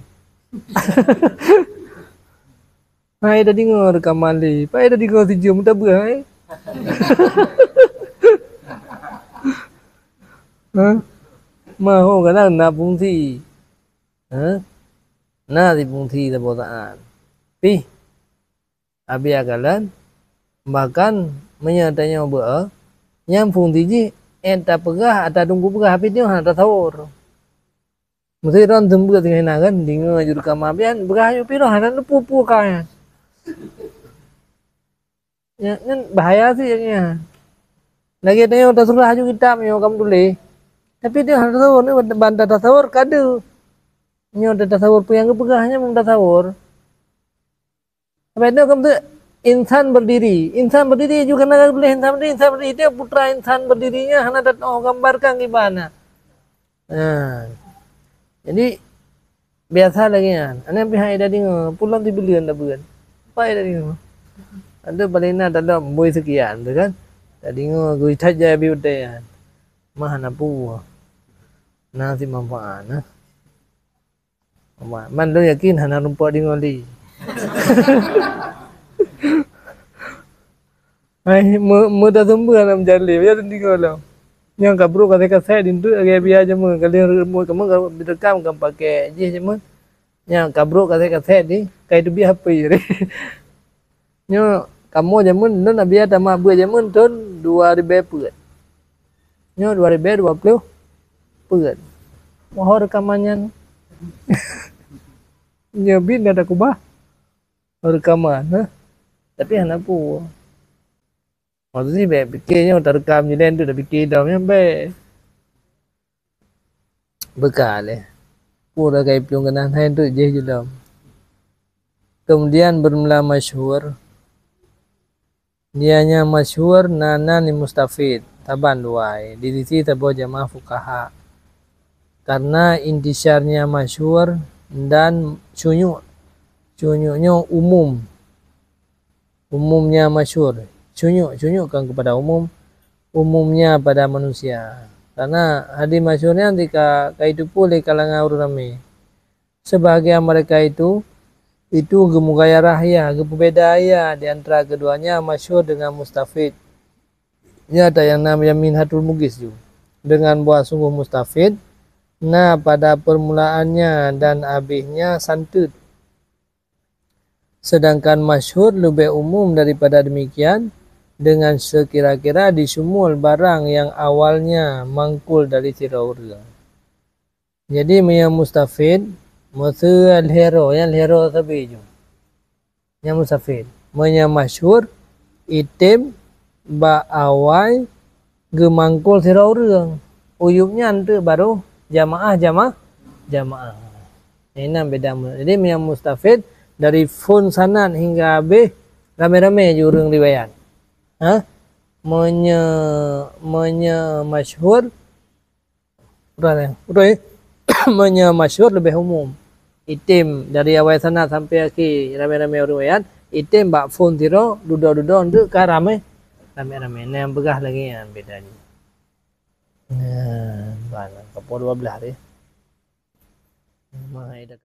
Hai tadeungoe reukaman lé. Pai tadeungoe sijeuem tabeuh hai. Ha? Maho kadang na fungsi. Ha? Na sifungsi saboh saát. Pih, abia kalon, bahkan meunyoe tanyoe beu-e, nyang fungsi jih, ék tapeugah atawa dum kupeugah, tapi nyoe hana tasawur. Meuseuti droe seumeubeuet singoh na kan, deungoe ju reukaman pian, peugah nyoe pi droe hana neupue-pue ka nyan. Nyan, nyan bahaya sit nyan. Lagée tanyoe tasurah aju kitab nyoe ka meutuléh. Tapi tanyoe hana tasawur, nyoe ban tatasawur ka deuh. Nyoe tatasawur peue nyang geupeugah nyan ban tasawur. Sampai nyoe ka meutuléh insan berdiri. Insan berdiri juga na geutuléh insan berdiri, insan berdiri itu putra insan berdirinya hana tatoh gambarkan kiban na. Ha. Jadi, biasa lagée nyan. Aneuk pih hai tadeungoe, pulang sibuleuen tabeuet. Pai tadeungoe. Ada paling na tadok bui seukian tu kan. Tadeungoe geuitat jai bih utée nyan. Mah hana peue. Na sit manfaat na. Man lôn yakin hana rumpok deungoe lé. Hai, meu-, meutaseumeubeuet lam jalé, ya deungoe lom. Nyang ka brok kasét-kasét di enteuk lagée biasa jameun, ka lheueh reumot kamoe ka beuteukam ka pakék jih jameun. Nyang ka brok kasét-kasét di, ka iteubiet H P. Nyoe kamoe jameun lôn abiya tamat beuet jameun thon dua ribée peuet. Nyoe dua ribée dua ploh peuet. Moho reukaman nyan. Nyoe bin na takubah reukaman, ha? Tapi hana peue. Maksud jih bék pike nyoe tareukam jilén tu tapike dom nyan bék. Beuka lé. Peue ka iplueng keunan hai tu jih jilom. Kemudian bermula masyhur. Dia nyang masyhur na nan Mustafid, saban luwai, di sisi saboh jamaah fuqaha. Karena intisyarnya masyhur dan syuyu'u, syuyu'u nyoe umum. Umumnya masyhur. Syuyu'u, syuyu'u kan kepada umum, umumnya pada manusia. Karena hadis masyhur nyan ka, ka iteupeue lé kalangan ureuëng ramé. Sebahagian mereka itu, itu geumugayarah ya, geupeubeda ya di antara keduanya masyhur dengan mustafid. Nyata yang nama Yamin Hatul Mugis tu. Dengan buah sungguh mustafid, na pada permulaannya dan habisnya santeut. Sedangkan masyhur leubeh umum daripada demikian, dengan sekira-kira disumul barang yang awalnya mangkul dari sidroe ureuëng. Jadi, meunyoe mustafid, meuseu lhero, nyang lhero sabe ju. Nyang mustafid. Meunyoe masyhur, item bak awai geumangkol sidroe ureuëng. Uyueb nyan teuk baru jamaah, jamaah, jamaah. Inan beda mu-, jadi meunyoe mustafid dari phon sanad hingga habéh ramé-ramé jih ureuëng riwayat. Ha? Meunyoe, meunyoe masyhur, udah, udah. Meunyoe masyhur leubeh umum. Item dari awai sanad sampai akhé ramé-ramé ureuëng riwayat, item bak phon sidroe, dudoe-dudoe, enteuk ka ramé, ramé-ramé. Nah, nyang peugah lagée nyan beda jih. Nah, ban, kapol dua belas tadi. Mah,